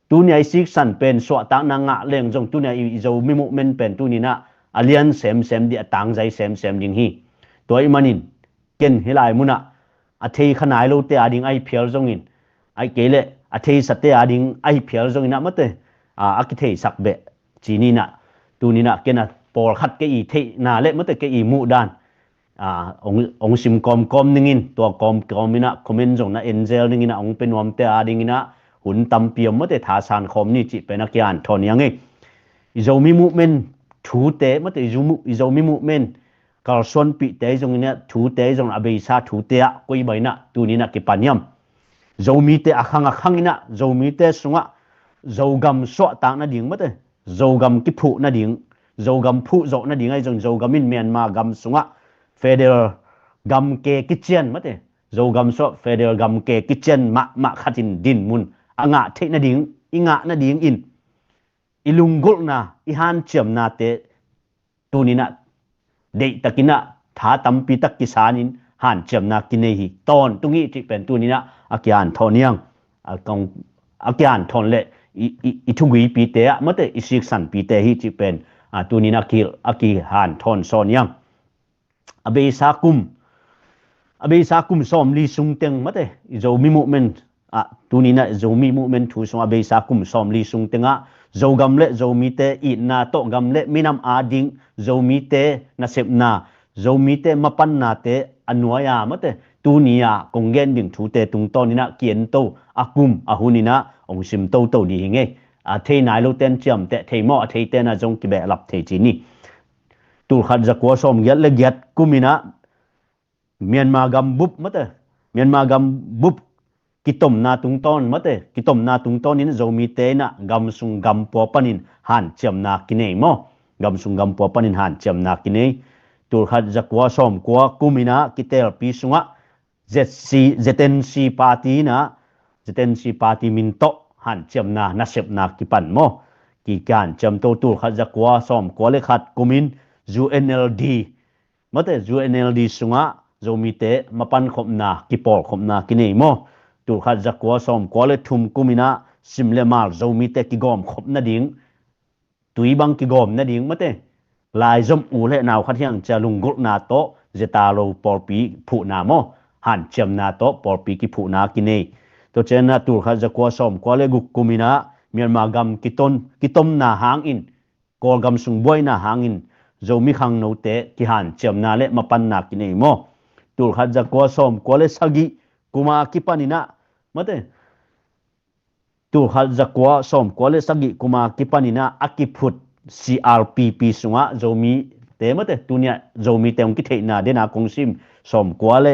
Tuni a i siksan pen suahtakna ngah leng zong tuni a i Zomi Movement pen tuni in ah a lian semsem ding, a tangzai semsem ding hi. Tua ahih manin ken hih lai mun ah a thei kha nai lote a ding ahi phial zongin, ahih kei leh a theisate a ding ahi phial zongin ah mate a kitheisak beh ci-in ah tuni in ah ken a pawlkhat kei i theihna le mate kei i muhdan hong sim kawmkawm ningin, tua kawmkawm in ah comment zong na en zel ningin ah hong pia nuamte a dingin ah hun tampi om mate thasan khawm ni cih pen a kihanthawn hi ing ei. I Zomi Movement thute mate i Zomi Movement kalsuanpihte zongin ah thute zong a beisa thute ah koi bangin ah tuni in ah kipan hiam? Zomite a khang a khangin ah Zomite sungah Zogam suahtak nading mate Zogam kiphuh nading, Zogam phuh zawh nading ahi zong Zogam in Myanmar gam sungah federal gam ke kician mate Zogam sungah federal gam ke kician mahmah khatin dinmun a ngah theih nading, i ngah nadingin i lunggulhna, i hanciamnate tuni in ah deihtakin ah tha tampi tak kisanin hanciamna kinei hi. Tawntung hi cih pen tuni in ah a kihanthawn hi ing. A kihanthawn le i thuguipite ah mate i siksanpite hi cih pen tuni in ah a kihanthawn sawn hi ing. A beisa kum a beisa kum sawmli sungteng mate i Zomi Movement ah tuni in ah Zomi Movement thu sungah a beisa kum sawmli sungtengah Zogam le Zomite itna tawh gam le minam a ding Zomite nasepna, Zomite mapannate a nuai-a mate tuni a kong gen ding thute tungtawn in ah kiento a kum a hun in ah hong sim toto ding hi ing ei. A thei nai lote in ciamteh thei maw, a theite in ah zong kibehlap thei ci ni. Tulkhat zakua sawmgiat le giat kum in ah Myanmar gam bup mate Myanmar gam bup kitomna tungtawn mate kitomna tungtawn in Zomite in ah gam sung gam pua panin hanciamna kinei maw? Gam sung gam pua panin hanciamna kinei. Tulkhat zakua sawmkua kum in ah kitelpi sungah Z C, Z N C party in ah Z N C party min tawh hanciamna nasepna kipan maw? Ki kihanciamto. Tulkhat zakua sawmkua le khat kum in U N L D mate U N L D sungah Zomite mapankhopna kipawlkhopna kinei maw? Tulkhat zakua sawmkua le thum kum in ah sim le mal Zomite kigawmkhop nading, tui bang kigawm nading mate laizom u le nau khat hiang cia lunggulhna tawh zetalo pawlpi phuhna maw? Hanciamna tawh pawlpi kiphuhna kinei. Tua ciangin ah tulkhat zakua sawmkua le guk kum in ah Myanmar gam kiton kitomna hangin Kawlgam sung buaina hangin Zomi khangnote kihanciamna le mapanna kinei maw? Tulkhat zakua sawmkua le sagih kuma kipan in ah mate tulkhat zakua sawmkua le sagih kuma kipan in ah a kiphut C R P P sungah Zomite mate tuni ah Zomite hong kitheihna dena kong sim sawmkua le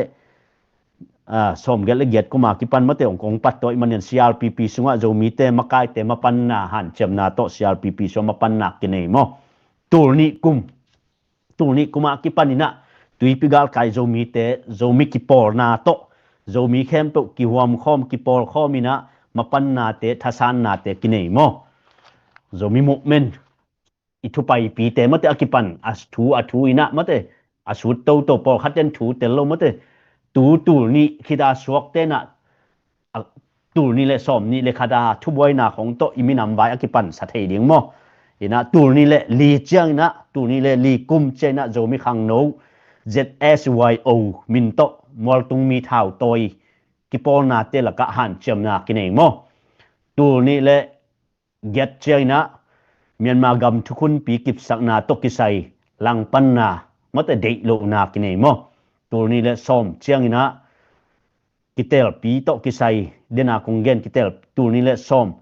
sawmgiat le giat kuma kipan mate hong kong pat tawh i manin C R P P sungah Zomite makaite mapanna hanciamna tawh C R P P sungah mapanna kinei maw? Tulnih kum tulnih kuma kipan in ah tuipi galkai Zomite Zomi kipawlna tawh Zomi khempeuh kihuamkhawm kipawlkhawm in ah mapannate thasannate kinei maw? Zomi Movement i thupaipite mate a kipan a thu a thu in ah mate a sut toto pawlkhat ten thu tel lo mate tu tulnih khita suakte in ah tulnih le sawmnih le khata thubuaina khong tawh i minam vai a kipan sa thei ding maw? In ah tulnih le li ciang in ah tulnih le li kum ciang in ah Zomi khangno Z S Y O min tawh mualtung mi thau tawi kipawlnate lakah hanciamna kinei maw? Tulnih le giat ciang in ah Myanmar gam thukhunpi kipsakna tawh kisai langpanna mate deih lohna kinei maw? Tulnih le sawm ciang in ah kitelpi tawh kisai dena kong gen kitel tulnih le sawm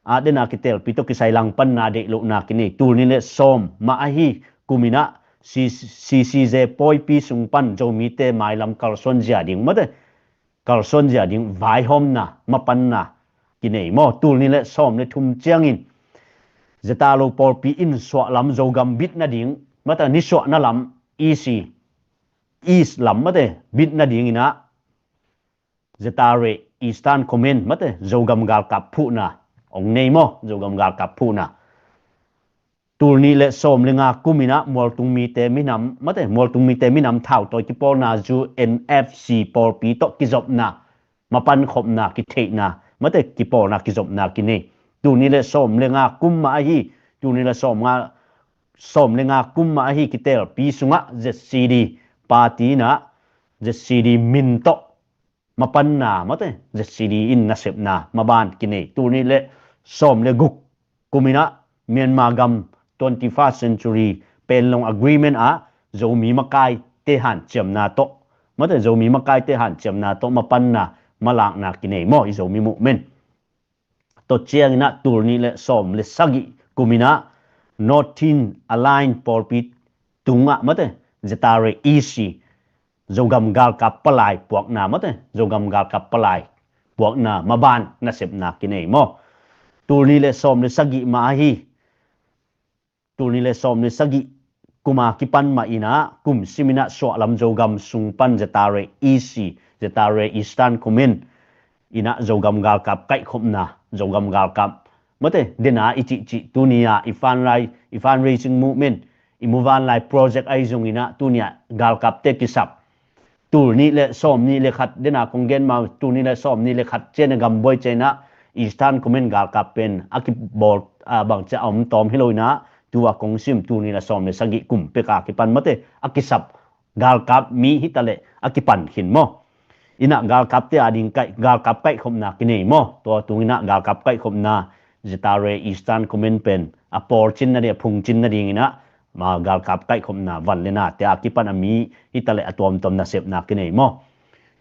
a dena kitelpi tawh kisai langpanna deih lohna kinei. Tulnih le sawm mah ahi kum in ah C C Z pawipi sung pan Zomite mailam kalsuan zia ding mate kalsuan zia ding vaihawmna, mapanna kinei maw. Tul nih le sawm le thum ciangin Zeta lo pawlpi in suahlam Zogam bit nading, mate, nisuahna lam, E C, East lam, mate, bit nadingin ah Zeta le Eastern Command, mate, Zogam galkap phuhna ong nei maw, Zogam galkap phuhna. Tul nih le sawm le nga kumin ah mualtung mite minam, mate, mualtung mite minam thautawi kipawlna zu N F C pawlpi tawh kizopna, mapankhopna, kitheihna, mate, kipawlna, kizopna kinei. Tul nih le sawm le nga kum mah ahi, tul nih le sawm nga, sawm le nga kum mah ahi kitelpi sungah Z C D party in ah, Z C D min tawh mapanna, mate, Z C D in nasepna maban kinei. Tul nih le sawm le guk kumin ah Myanmar gam twenty-first century Panglong Agreement ah Zomi makaite hanciamna tawh, mate, Zomi makaite hanciamna tawh mapanna, malakna kinei maw, i Zomi movement. Tua ciangin ah tul nih le sawm le sagih kumin ah Northern Alliance pawlpi tungah, mate, Zeta le E C, Zogam galkap palai puakna, mate, Zogam galkap palai puakna maban nasepna kinei maw. Tul nih le sawm le sagih mah ahi, tul nih le sawm le sagih kuma kipan mah in ah kum simin ah suahlam Zogam sung pan Zeta le E C, Zeta le Eastern Command in ah Zogam galkap kaihkhopna, Zogam galkap, mate, dena i cihcih tuni-a i fundrai-, i fundraising movement, i muvanlai project ahi zongin ah tuni-a galkapte kisap. Tul nih le sawm nih le khat, dena kong gen ma, tul nih le sawm nih le khat ciang a gambuai ciang ah Eastern Command galkap pen a kibawl, a, bangci a om tawm hi lo in ah, tua kong sim tul nih le sawm le sagih kum pek a kipan, mate, a kisap galkap mi hi ta leh a kipan khin maw. In ah galkapte a ding kaih, galkap kaihkhopna kinei maw. Tua tungin ah galkap kaihkhopna, Zeta le Eastern Command pen a pawlcin nading, a phungcin nadingin ah, ma, galkap kaihkhopna van le nate a kipan a mi hi ta leh a tuamtuam nasepna kinei maw.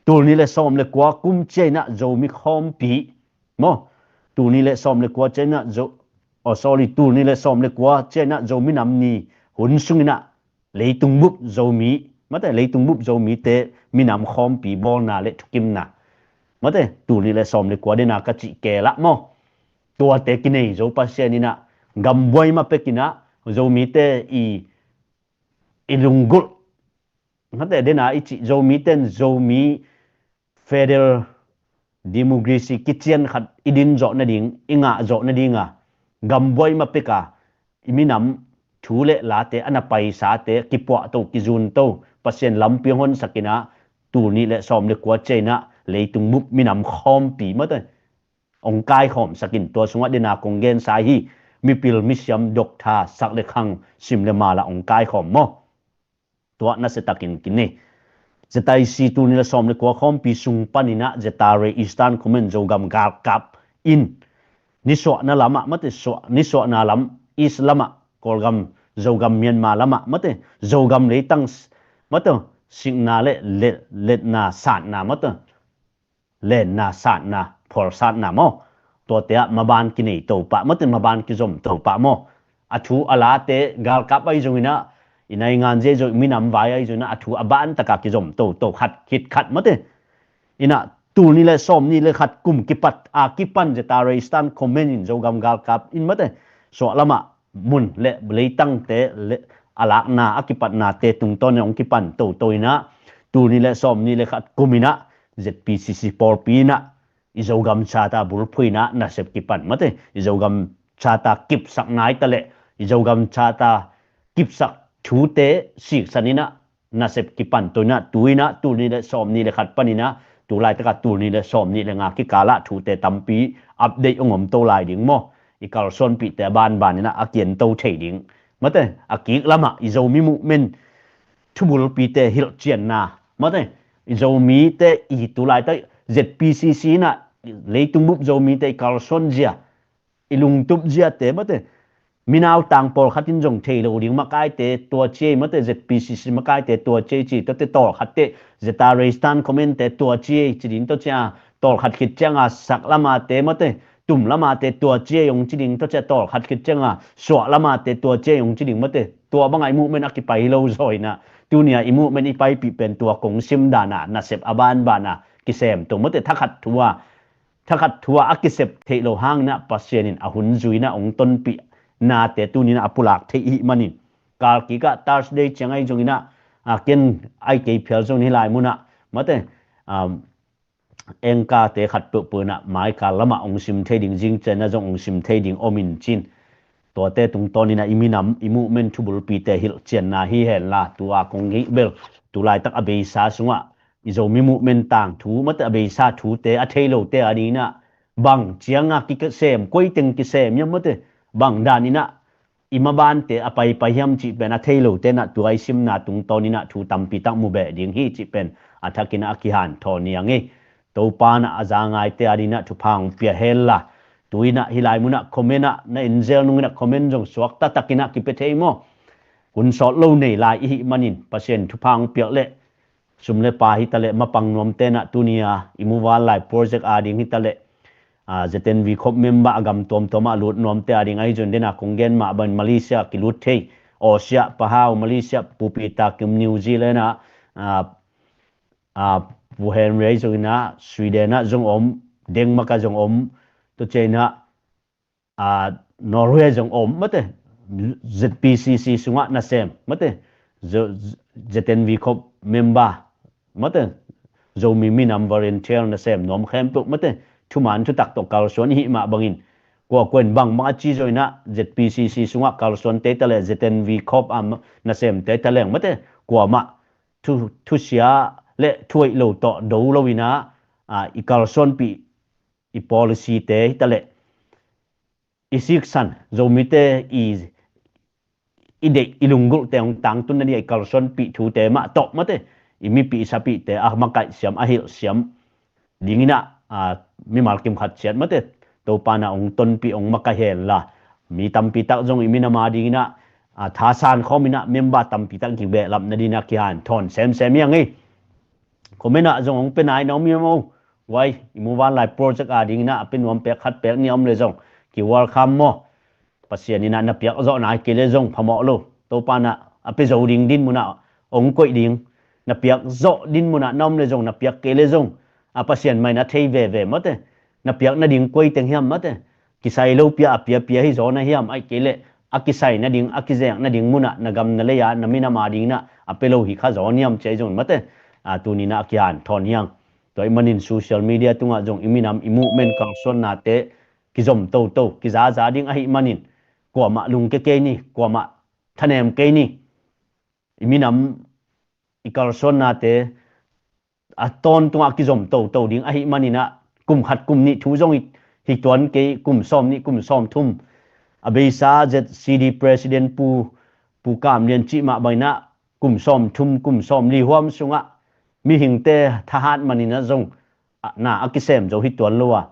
Tul nih le sawm le kua kum ciang ah Zomi khawmpi maw. Tul nih le sawm le kua ciang ah Zo-, oh, sorry, tul nih le sawm le kua ciang ah Zomi Nam Ni hun sungin ah leitung bup Zomi, mate, leitung bup Zomite minam khawmpi bawlna le thukimna, mate, tul nih le sawm le kua dena ka cih kei lah maw. Tuate kinei zo Pasian in ah gambuai mah pek in ah Zomite i, i lunggulh, mate, dena i cih Zomite in Zomi federal democracy kician khat i din zawh nading, i ngah zawh nading a gambuai mah pek a i minam thu le late, a na paisate kipuahto, kizunto, Pasian lampi hong honsak in ah tul nih le sawm le kua ciang ah leitung bup minam khawmpi, mate, ong kaikhawmsak in, tua sungah dena kong gensa hi, mipil misiam, doctor, sak le khang, sim le mal ah ong kaikhawm maw. Tua nasia takin kinei. Zeta i si tul nih le sawm le kua khawmpi sung panin ah Zeta le Eastern Command Zogam galkap in nisuahna lamah, mate, suah, nisuahna lam, East lamah, Kawlgam, Zogam, Myanmar lamah, mate, Zogam leitang s-, mate, sikna le, le, letna, satna, mate, lenna, satna, phualsatna maw. Tuate ah maban kinei to pah, mate, maban kizom to pah maw. A thu a late galkap ahi zongin ah, i naingan zia zong, i minam vai ahi zongin ah a thu a ban taka kizom toto khat khit khat, mate. In ah tul nih le sawm nih le khat kum kipat a kipan Zeta le Eastern Command in Zogam galkap in, mate, suahlamah mun le leitangte le a lakna, a kipatnate tungtawn in hong kipan toto in ah, tul nih le sawm nih le khat kum in ah Z P C C pawlpi in ah i Zogam Charter bulphuh in ah nasep kipan, mate, i Zogam Charter kipsak nai ta leh i Zogam Charter kipsak thute siksan in ah nasep kipan to in ah, tu in ah tul nih le sawm nih le khat pan in ah tu laitak a tul nih le sawm nih le nga kikal ah thute tampi update hong om to lai ding maw. I kalsuanpihte a banban in ah a kiento thei ding, mate, a kik lamah i Zomi movement thubulpite hilhcianna, mate, i Zomite i tu laitak Z P C C in ah leitung bup Zomite i kalsuan zia, i lungtup ziate, mate, minautang pawlkhat in zong thei lo ding makaite tua ci ei, mate, Z P C C makaite tua ci ei ci, tuate tawlkhatte, Zeta le Eastern Commandte tua ci ei ci ding, tua cia tawlkhat khit cianga sak lamate, mate, tum lamate tua ci ei hong ci ding, tua cia tawlkhat khit cianga suah lamate tua ci ei hong ci ding, mate, tua banga i movement a kipai hi lo zaw in ah, tunia i movement i paipih pen tua kong sim dana nasep a banbana kisem to mate, thakhat thu a, thakhat thu a a kisep theih lo hangin ah Pasian in a hun zui in ah hong tonpih nate tuni in ah a pulak theih i hih manin, kal kik ah Thursday ciang ahi zongin ah, a, ken ai kei phial zong hi lai mun ah mate, um, engkate khat peuhpeuh in ah maikal lamah hong sim thei ding, zingciang ah zong hong sim thei ding om in cin. Tuate tungtawn in ah i minam, i movement thubulpite hilhcianna hi hen la, tu a kong ngeih bel tu laitak a beisa sungah i Zomi movement tangthu mate, a beisa thute a thei lote a ding in ah bang ciang a kisem, koi teng kisem hiam mate, bang dan in ah i mabante a paipai hiam cih pen a thei lote in ah tua i simna tungtawn in ah thu tampi tak mu beh ding hi cih pen a thak in ah a kihanthawn hi ing ei. Topa in ah a za ngaite a ding in ah thupha hong pia hen la. Tu in ah hi lai mun ah comment ah na en zel nung in ah comment zong suakta tak in ah kipia thei maw. Hun sawt lo nei lai i hih manin Pasian thupha hong piak leh, sum le pai hi ta leh mapang nuamte in ah tuni a i muvanlai project a ding hi ta leh, a, Z N V Corp member a gam tuamtuam ah lut nuamte a ding ahi zong den a kong gen mah bangin Malaysia kilut thei, Asia, Palau, Malaysia, Pu Peter Kim, New Zealand ah, a, a, Pu Henry zong in ah Sweden ah zong om, Denmark ah zong om, tua ciang in ah, a, Norway zong om mate, Z P C C sungah nasem mate, Z-, Z N V Corp member mate, Zomi minam volunteer nasem nuam khempeuh mate, thuman thutak tawh kalsuan i hih mah bangin, kua kua in bangbang a ci zong in ah Z P C C sungah kalsuante ta leh Z N V Corp a nasemte ta leng mate, kuamah thu, thusia le thuhoih lo tawh do lo in ah, a, i kalsuanpih i policy te hi ta leh, i siksan, Zomite i, i deih, i lunggulhte hong tangtun nading a i kalsuanpih thute mah tawh mate, i mipih i sapihte a makaih siam, a hilh siam ding in ah, a, mimal kim khat ciat mate, Topa in ah hong tonpih, hong makaih hen la. Mi tampi tak zong i minam a ding in ah, a, thasan khawm in ah member tampi tak kibehlap nading in ah kihanthawn semsem hi ing ei. Comment ah zong hong pia nai na om hiam aw? Guai, i muvanlai project a ding in ah a pia nuam pek khat pek nih a om leh zong ki-welcome maw. Pasian in ah na piak zawh nai kei leh zong phamawh lo. Topa in ah a pia zo ding din mun ah hong koih ding. Na piak zawh din mun ah na om leh zong, na piak kei leh zong, a, Pasian mah in a thei veve mate. Na piak nading koi teng hiam mate, kisai lo pia a pia pia hi zaw na hiam, ahih kei leh a kisai nading, a kizek nading mun ah na gam na lei a, na minam a ding in ah a pia lo hi kha zaw niam ci a hi zong mate, a, tuni in ah a kihanthawn hi ing. Tua ahih manin social media tungah zong i minam, i movement kalsuannate kizom toto, kizaza ding ahih manin, kuamah lungkia kei ni, kuamah thanem kei ni. I minam, i kalsuannate a tawntungah kizom toto ding ahih manin ah, kum khat kum nih thu zong hi, hi tuan kei, kum sawm nih, kum sawm thum. A beisa Z C D President Pu, Pu Kam Lian cih mah bangin ah, kum sawm thum, kum sawm li huam sungah mihingte thahat manin ah zong, a, na a kisem zo hi tuan lo a,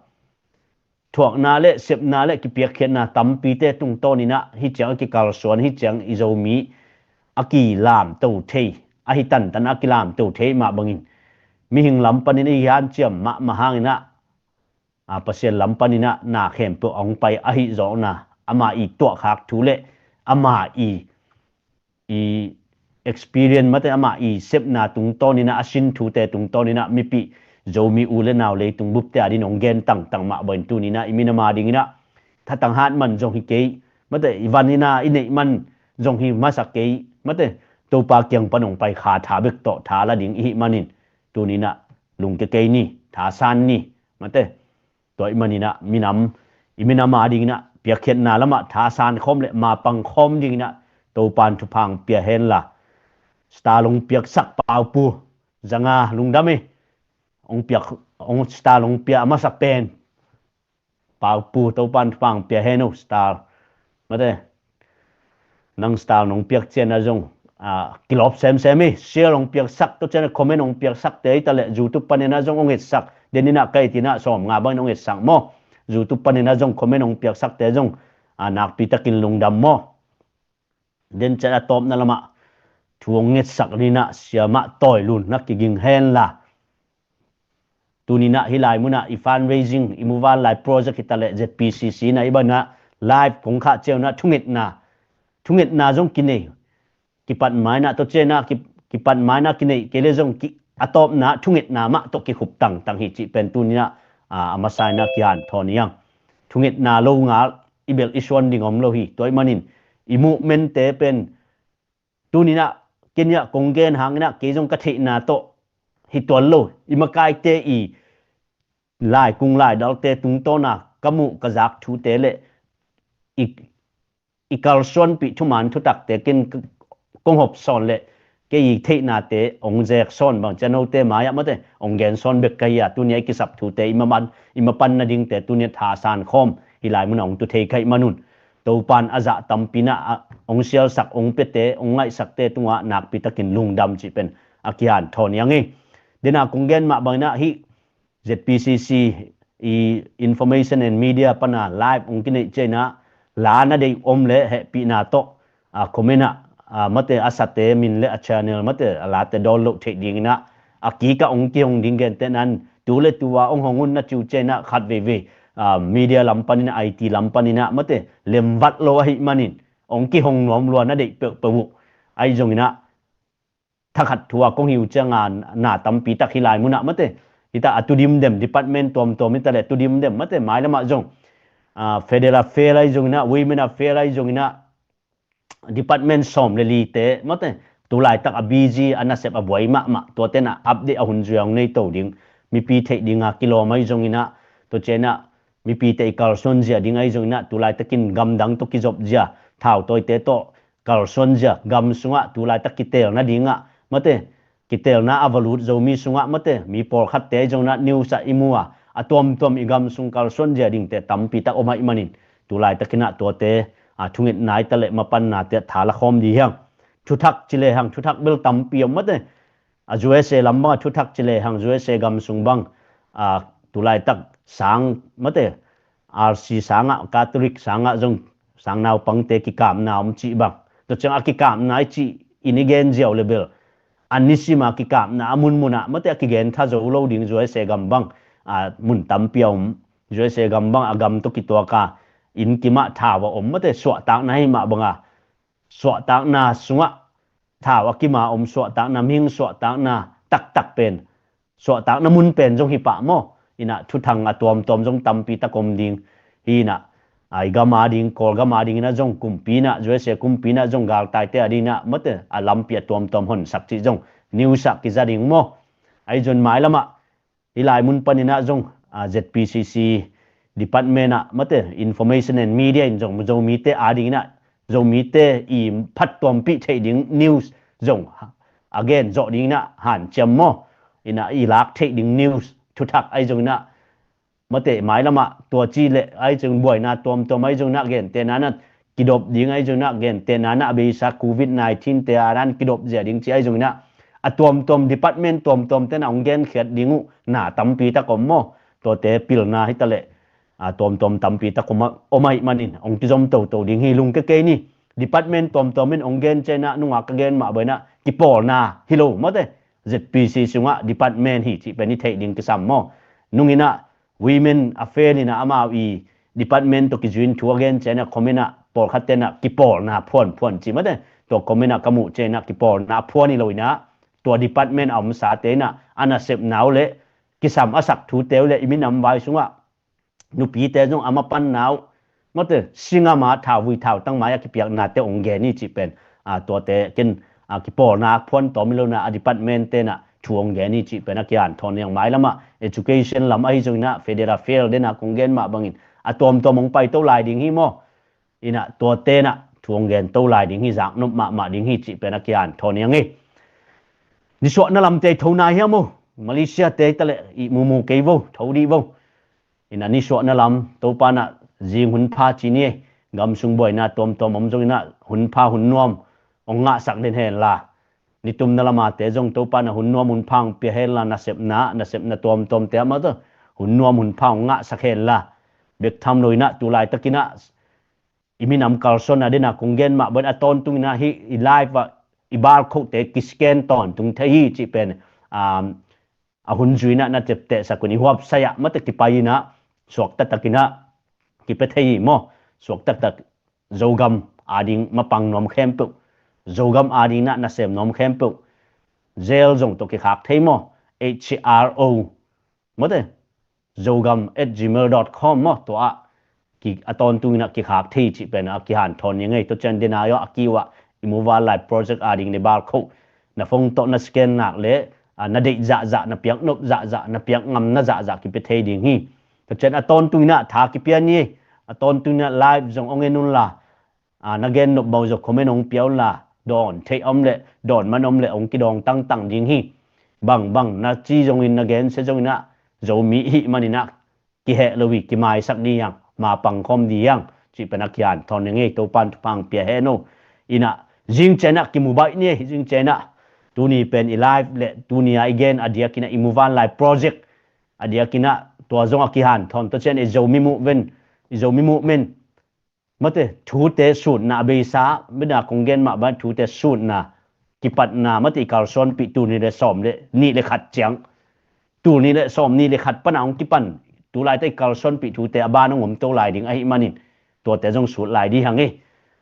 thuakna le sepna le kipiakkhiatna tampite tungtawn in ah, hih ciang a kikalsuan, hih ciang i Zomi a kilamto thei, a hi tantan a kilamto thei mah bangin, mihing lam panin i hanciam mahmah hangin ah, a, Pasian lam panin ah na khempeuh a hong pai ahi zawhna, ama i tuahkhak thu le ama i, i experience mate, ama i sepna tungtawn in ah, a sin thute tungtawn in ah, mipih Zomi u le nau leitung bupte a ding hong gen tangtang mah bangin tuni in ah i minam a ding in ah thatang hat man zong hi kei mate, i van in ah i neih man zong hi masa kei mate, Topa kiang pan hong pai kha tha bek tawh tha la ding i hih manin, tuni in ah lungkia kei ni, thasan ni mate. Tua ahih manin ah minam, i minam a ding in ah piakkhiatna lamah thasan khawm le mapang khawm ding in ah Topa in thupha hong pia hen la. Star hong piaksak Pau Pu, zanga lungdam hi. Hong piak, hong star hong pia a masak pen Pau Pu, Topa in thupha hong pia hen o, star. Mate, nang star nong piak ciang a zong, a, kilawp semsem hi. Share hong piaksak, tua ciang a comment hong piaksakte hi ta leh, YouTube panin a zong hong etsak. Den in ah ka et in ah sawm nga bangin hong etsak maw. YouTube panin a zong comment hong piaksakte zong, a, nakpi takin lungdam maw. Den ciang a tawpna lamah thu hong ngetsak ni in ah, siamah Tawi Lun na kiging hen la. Tuni in ah hih lai mun ah i fundraising, i muvanlai project hi ta leh Z P C C in ah i ban ah live kong khah ciang in ah thungetna, thungetna zong kinei. Kipat mai in ah, tua ciang in ah ki, kipat mai in ah kinei kei leh zong ki, a tawpna thungetna mah tawh kikhup tangtang hi cih pen tuni-in ah a masa-in ah kihanthawn hi hang. Thungetna lo ngal i belh i suan ding om lo hi. Tua ahih manin i movement-te pen tuni-in ah kei ni-ah kong gen hangin ah kei zong ka theihna tawh hi tuan lo. I makaite i laikung laidalte tungtawna ka muh ka zak thute le i, i kalsuanpih thuman thutakte ken kong hopsawn le kei i theihnate hong zeksawn bang cianote mai-ah mate hong gensawn bek ka hi a, tuni-a i kisap thute i mapan, i mapan nadingte tuni-a thasan khawm hi lai munah hong tu thei ka hih manun Topan a zah tampi-in ah hong sialsak, hong piate, hong ngaihsakte tungah nakpitakin lungdam cih pen a kihanthawn hi hang hi. Dena kong gen mah bangin ah hih Z P C C i Information and Media pana live hong kineih ciangin ah la na deih om le hehpihna tawh a comment ah a mate a sate min le a channel mate a late dawn loh theih dingin ah a kikah hong kihong ding gentehna-in tu le tu-a hong hong un na ci uh ciangin ah khat veivei a media lam panin ah I T lam panin ah mate lemvat lo ahih manin hong kihong nuam lua na deih peuhpeuh uh. Ahi zongin ah thakhat thu-a kong hi uh ciangin na tampi tak hi lai munah mate hita a tu dimdem department tuamtuam hita le tu dimdem mate mailamah zong a Federal Affair ahi zongin ah, Women Affair ahi zongin ah department sawm le lite mate tu laitak a busy a nasep a buai mahmah tuate in ah update a hun zui a hong nei to ding, mipi theih dinga kilawm ahi zongin ah, tua ciangin ah mipite i kalsuan zia ding ahi zongin ah tu laitakin gamdang tawh kizop zia thautawite tawh kalsuan zia gam sungah tu laitak kitelna dingah mate kitelna a va lut Zomi sungah mate mi pawlkhatte ahi zongin ah news ah i mu a a tuamtuam i gam sung kalsuan zia dingte tampi tak om ahih manin tu laitakin ah tuate a thungetna hita le mapannate ah tha la khawm dih hi hang. Thuthak ci le hang, thuthak bel tampi om mate a U S A lam bangah thuthak ci le hang, U S A gam sung bang a tu laitak sang mate R C sangah, Catholic sangah zong sang naupangte kikapna om cih bang. Tua ciang a kikapna i cih in i gen ziau le bel a nisima kikapna a munmunah mate a kigen tha zo lo ding U S A gam bang a mun tampi a om. U S A gam bang a gam tawh kituaka inn kimah thau a om mate suahtakna hi mah banga suahtakna sungah thau a kima om suahtakna, mihing suahtakna taktak pen suahtakna mun pen zong hi pah maw? Inah thuthang a tuamtuam zong tampi tak om ding. Hi inah a i gam a ding, Kawlgam a ding inah zong kumpi inah, U S A kumpi inah zong galtaite a ding inah mate a lampi a tuamtuam honsak cih zong news ah kiza ding maw? Ahi zong mailamah hi lai mun pan inah zong a Z P C C department ah mate Information and Media in zong Zomite a ding inah Zomite i phattuampih theih ding news zong a gen zawh ding inah hanciam maw? Inah i lak theih ding news thuthak ahi zong inah mate mailamah tua ci le ahi zong buaina tuamtuam ahi zong inah gentehna inah kidop ding ahi zong inah gentehna inah a beisa Covid nineteen te a nan kidop zia ding ci ahi zong inah a tuamtuam department tuamtuam te na hong genkhiat ding uh na tampi tak om maw? Tuate pilna hita le a tuamtuam tampi tak om a, om ahih manin hong kizom toto ding hi lungke kei ni. Department tuamtuam in hong gen ciang inah nungak ka gen mah bang inah kipawlna hi lo mate Z P C sungah department hi cih pen i theih ding kisam maw? Nung inah Women Affair inah amau i department tawh kizui in thu a gen ciang inah comment ah pawlkhat te inah kipawlna phuanphuan ci mate tua comment ah ka muh ciang inah kipawlna phuan hi lo inah tua department a omsate inah a nasepna uh le kisam a sak thute uh le i minam vai sungah nupite zong a mapanna uh mate singama thauvui thautang mai a kipiaknate hong gen hi cih pen a tuate ken a kipawlna phuan tawm hi lo inah a department te inah thu hong gen hi cih pen a kihanthawn hi hang. Mailamah education lam ahi zong inah Federal Affair dena kong gen mah bangin a tuamtuam hong pai to lai ding hi maw? Inah tuate inah thu hong gen to lai ding hi, zaknop mahmah ding hi cih pen a kihanthawn hi hang hi. Nisuahna lamte i tho nai hiam maw? Malaysia te hita le i mumu kei vo, tho dih vo. Inah nisuahna lam Topa inah zing hun pha ci ni ei. Gam sung buaina tuamtuam om zong inah hun pha hun nuam hong ngahsak den henla, nitumna lamate zong Topa inah hun nuam hun pha hong pia henla, nasepna nasepna tuamtuam te amah tawh hun nuam hun pha hong ngahsak henla. Bek tham lo inah tu laitak inah i minam kalsuanna dena kong gen mah bang a tawntung inah hi i live ah i barcode te kiscan tawntung thei hi cih pen a hun zui inah na teptehsak un i huapsai ah mate kipai inah suak taktak inah kipia thei hi maw? Suak taktak Zogam a ding mapang nuam khempeuh, Zogam a ding inah nasem nuam khempeuh, jail zong tawh kikhak thei maw? H R O, mate, zogam at gmail dot com maw, tua ah ki, a tawntung inah kikhak thei cih pen a kihanthawn ni ngei. Tua cian dena yo a kiu ah i Muvanlai project a ding le barcode na phone tawh na scan nak le, a, na deih zahzah, na piak nop zahzah, na piak ngamna zahzah kipia thei ding hi. Tua cian a tawntung inah tha kipia ni, a tawntung inah live zong ong en unla, a, na gen nop bau zaw comment ong pia unla, dawn theih om le dawn man om le ong kidawng tangtang ding hi. Bangbang na ci zongin, na gen se zongin ah, Zomi i hih manin ah kiheh lo hi, kimaisak dih hiang, ma pangkhawm dih hiang cih pen a kihanthawn ni ngei. Topan thupha ong pia hen o. Inah zing cian ah kimu baih ni, zing cian ah tuni pen i live le tuni a i gen a diakin ah i Muvanlai project a diakin ah tua zong a kihanthawn. Tua cian i Zomi movement, i Zomi movement, mate, thute sutna a beisa, bina kong gen mah bang thute sutna, kipatna, mate, i kalsuanpih tul nih le sawm le nih le khat ciang, tul nih le sawm nih le khat pana hong kipan, tu laite i kalsuanpih thute a ban hong om to lai ding ahih manin, tuate zong sut lai dih hang e.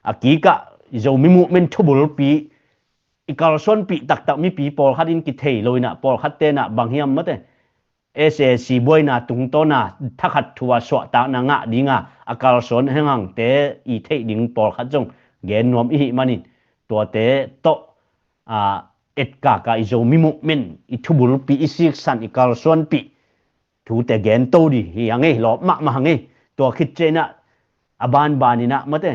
A kikah i Zomi movement thubulpi, i kalsuanpih taktak mipi pawlkhat in kithei lo inah, pawlkhat tenah bang hiam, mate, S A C buaina tungtawna thakhat thu a suahtakna ngah dinga a kalsuan henghangte i theih ding pawlkhat zong gen nuam i hih manin, tuate tawh, a, etkaka i Zomi movement i thubulpi, i siksan, i kalsuanpih thute gen to dih hi hang e, lawp mahmah hang e. Tua khit cianah a banbaninah, mate,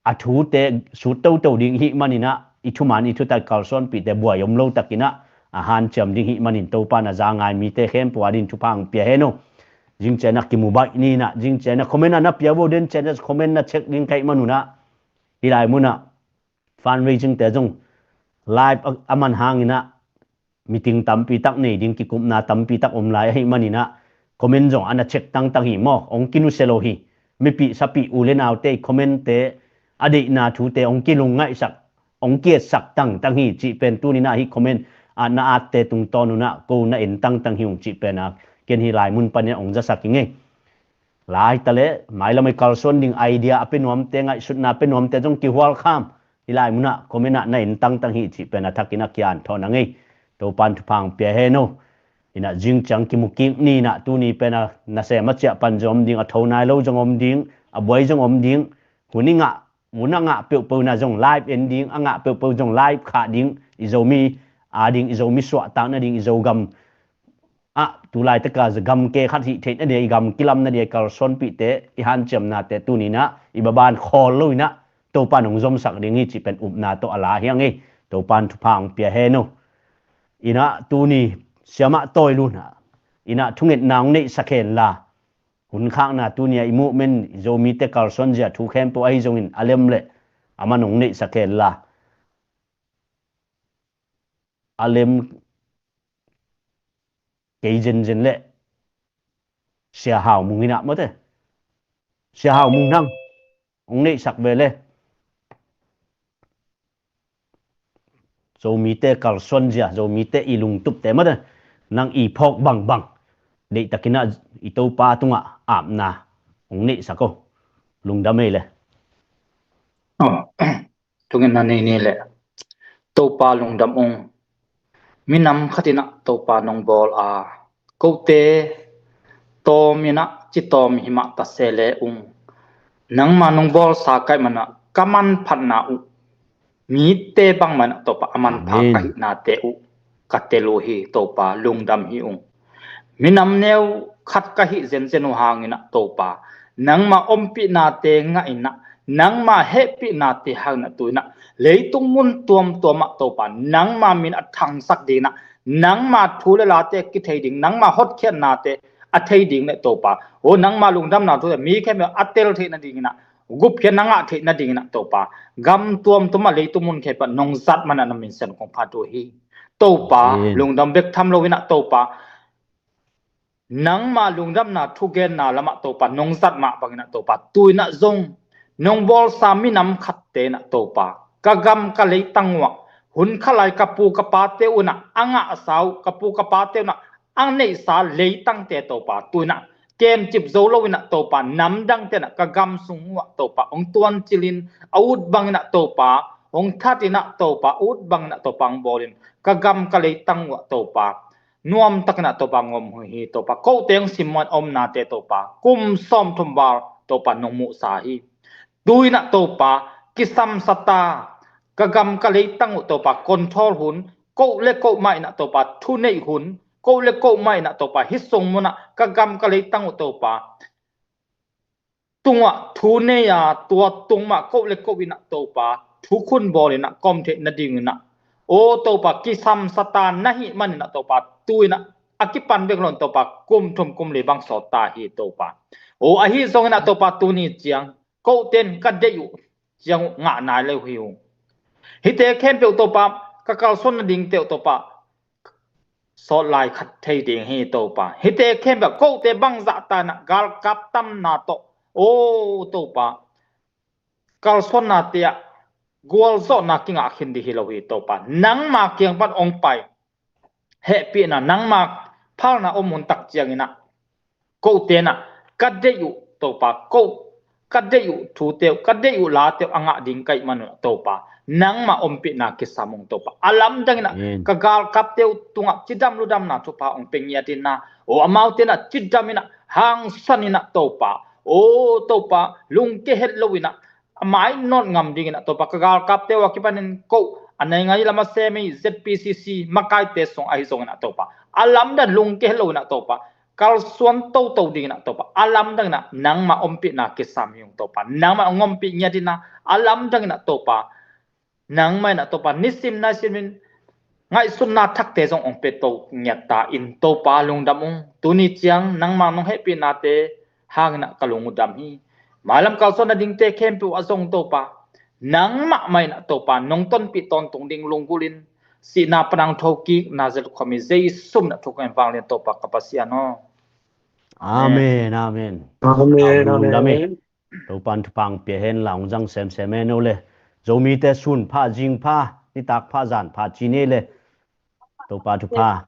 a thute sut toto ding hih maninah, i thuman i thutak kalsuanpihte buai om lo takinah a hanciam ding hih manin Topan a za ngai mite khempeuh a din thupha ong pia hen o. Zing cianah kimu baih ninah, zing cianah comment a na pia vo den cianah comment na check ding kaih manunah, hih lai munah fundraising te zong live a, a man hanginah meeting tampi tak nei ding, kikupna tampi tak om lai ahih maninah comment zong a na check tangtang hi maw, ong kinusia lo hi. Mipih sapih u le naute i comment te, a deihna thute ong kilungngaihsak, ong kietsak tangtang hi cih pen tuninah hih comment a na atte tungtawn unah ko na en tangtang hi ung cih pen a ken hih lai mun panin ong zasak hi ngei. Laita le mailam i kalsuan ding idea a pe nuamte, ngaihsutna pe nuamte zong kihualkham, hih lai munah comment ah na en tangtang hi cih pen a thakin a kian thawn a ngei. Topan thupha ong pia hen o. Inah zing ciang kimu kik ninah, tuni pen a nasem a ciah pan zong om ding, a tho nai lo zong om ding, a buai zong om ding. Hun i ngah, hun a ngah peuhpeuh na zong live en ding, a ngah peuhpeuh zong live khah ding, i Zomi a ding, i Zomi suahtak nading, i Zogam ah tu laitaka gamke khat hih theih nadia, i gam kilam nadia i kalsuanpihte, i hanciamnate tuninah i baban khawl lo inah Topan ong zomsak ding hi cih pen upna tawh a la hi hang e. Topan thupha ong pia hen o. Inah tuni siamah tawi lunah inah thungetna ong neihsak hen la, hun khakna tunia i movement, i Zomite kalsuan zia thu khempeuh ahi zongin a lem le a man ong neihsak hen la, a lem kei zenzen le Sia Hau Mung inah, mate, Sia Hau Mung nang ong neihsak ve le. Zomite kalsuan zia, Zomite i lungtupte, mate, nang i phawk bangbang deihtakinah i Topa tungah apna ong neihsak o. Lungdam ei le. Oh. Thungetna nei ni le. Topa lungdam ung. Minam khatinah Topa nong bawl a, kote tawminah citawm himah tase le ung. Nangma nong bawlsa kaih manah ka manphatna uh, mite bangmanah Topa a manpha ka hihnate uh ka tel uh hi. Topa lungdam hi ung. Minam neu khat ka hih zenzen uh hanginah Topa, nangma ompihnate ngahinah, nangma hehpihnate hanginah tuinah leitung mun tuamtuamah Topa, nangma min a thangsak dinginah, nangma thu le late kithei ding, nangma hotkhiatnate a thei ding le Topa, o nangma lungdamna thute mi khempeuh a tel theih nadinginah, gupkhiatna ngah theih nadinginah Topa, gam tuamtuamah leitung mun khempeuh nong zat manah na minsen kong phat uh hi. Topa, lungdam bek tham loinah Topa, nangma lungdamna thugenna lamah Topa nong zat mah banginah Topa, tuinah zong nong bawlsa minam khatte inah Topa, ka gam ka leitang uah hun khalai ka pu ka pate unah a ngahsa uh, ka pu ka pate unah a neihsa leitangte Topa, tuinah kemcip zo loinah Topa, namdang tenah ka gam sung uah Topa ong tuancilin, a ut banginah Topa ong thatinah Topa, ut banginah Topa ong bawlin, ka gam ka leitang uah Topa nuam takin ah Topa nong om hi. Topa, kote hong simmawh in omnate Topa, kum sawmthum val Topa nong muhsa hi. Tu-in ah Topa, kisamsa ta, ka gam ka leitang uh Topa control hun, ko le ko mah in ah Topa thu neih hun, ko le ko mah in ah Topa hih sung munah ka gam ka leitang uh Topa tungah thu nei a, tua tung mah ko le ko in ah Topa thukhun bawl in ah ka om theih nadingin ah, aw Topa, kisamsa ta na hih manin ah Topa, tu-in ah a kipan bek lo in Topa kum thum kum li bang sawt ta hi Topa. Aw ahi zongin ah Topa, tuni ciang kote in ka deih uh ciang uh ngah nai lo hi ung. Hihte khempeuh Topa, ka kalsuan nadingte uh Topa sawt lai khat thei ding hi Topa. Hihte khempeuh kote bangzah ta in ah galkap tamna tawh, aw Topa, kalsuannate ah gualzawhna kingah khin ding hi lo hi Topa. Nangma kiang pan hong pai hehpihna, nangma phalna om hun tak ciangin ah kote in ah ka deih uh Topa, ko ka deih uh thute uh, ka deih uh late uh a ngah ding ka hih manun ah Topa, nangma ompihna kisam ung Topa. A lamdangin ah ka galkapte uh tungah cidam ludamna thupha hong pia ngiat in ah, aw amaute in ah cidam in ah, hangsan in ah Topa, aw Topa, lungke het lo in ah a mainawt ngam dingin ah Topa, ka galkapte uh a kipanin ko a nei ngai lam a sem i Z P C C makaite sung ahi zongin ah Topa, a lamdang lungke het lo in ah Topa, kalsuan toto dingin ah Topa, a lamdangin ah nangma ompihna kisam hi ung Topa. Nangma hong ompih ngiat in ah, a lamdangin ah Topa, nangma in ah Topa nisim naisim in ngaihsutna thakte zong hong pia to ngiat ta in Topa, lungdam ung. Tuni ciang nangma nong hehpihnate hangin ah ka lung uh dam hi. Mailam kalsuan nadingte khempeuh ah zong Topa, nangmah mah in ah Topa nong tonpih tawntung ding lunggulh in, sihna pan hong thokik Nazareth khuami Jesu min ah thukeng vanglian Topa ka Pasian aw. Amen, amen. Amen, amen. Topan thupha hong pia hen la, hong zang semsem hen o le. Zomite sun pha, zing pha, nitak pha, zan pha ci ni le. Topa thupha.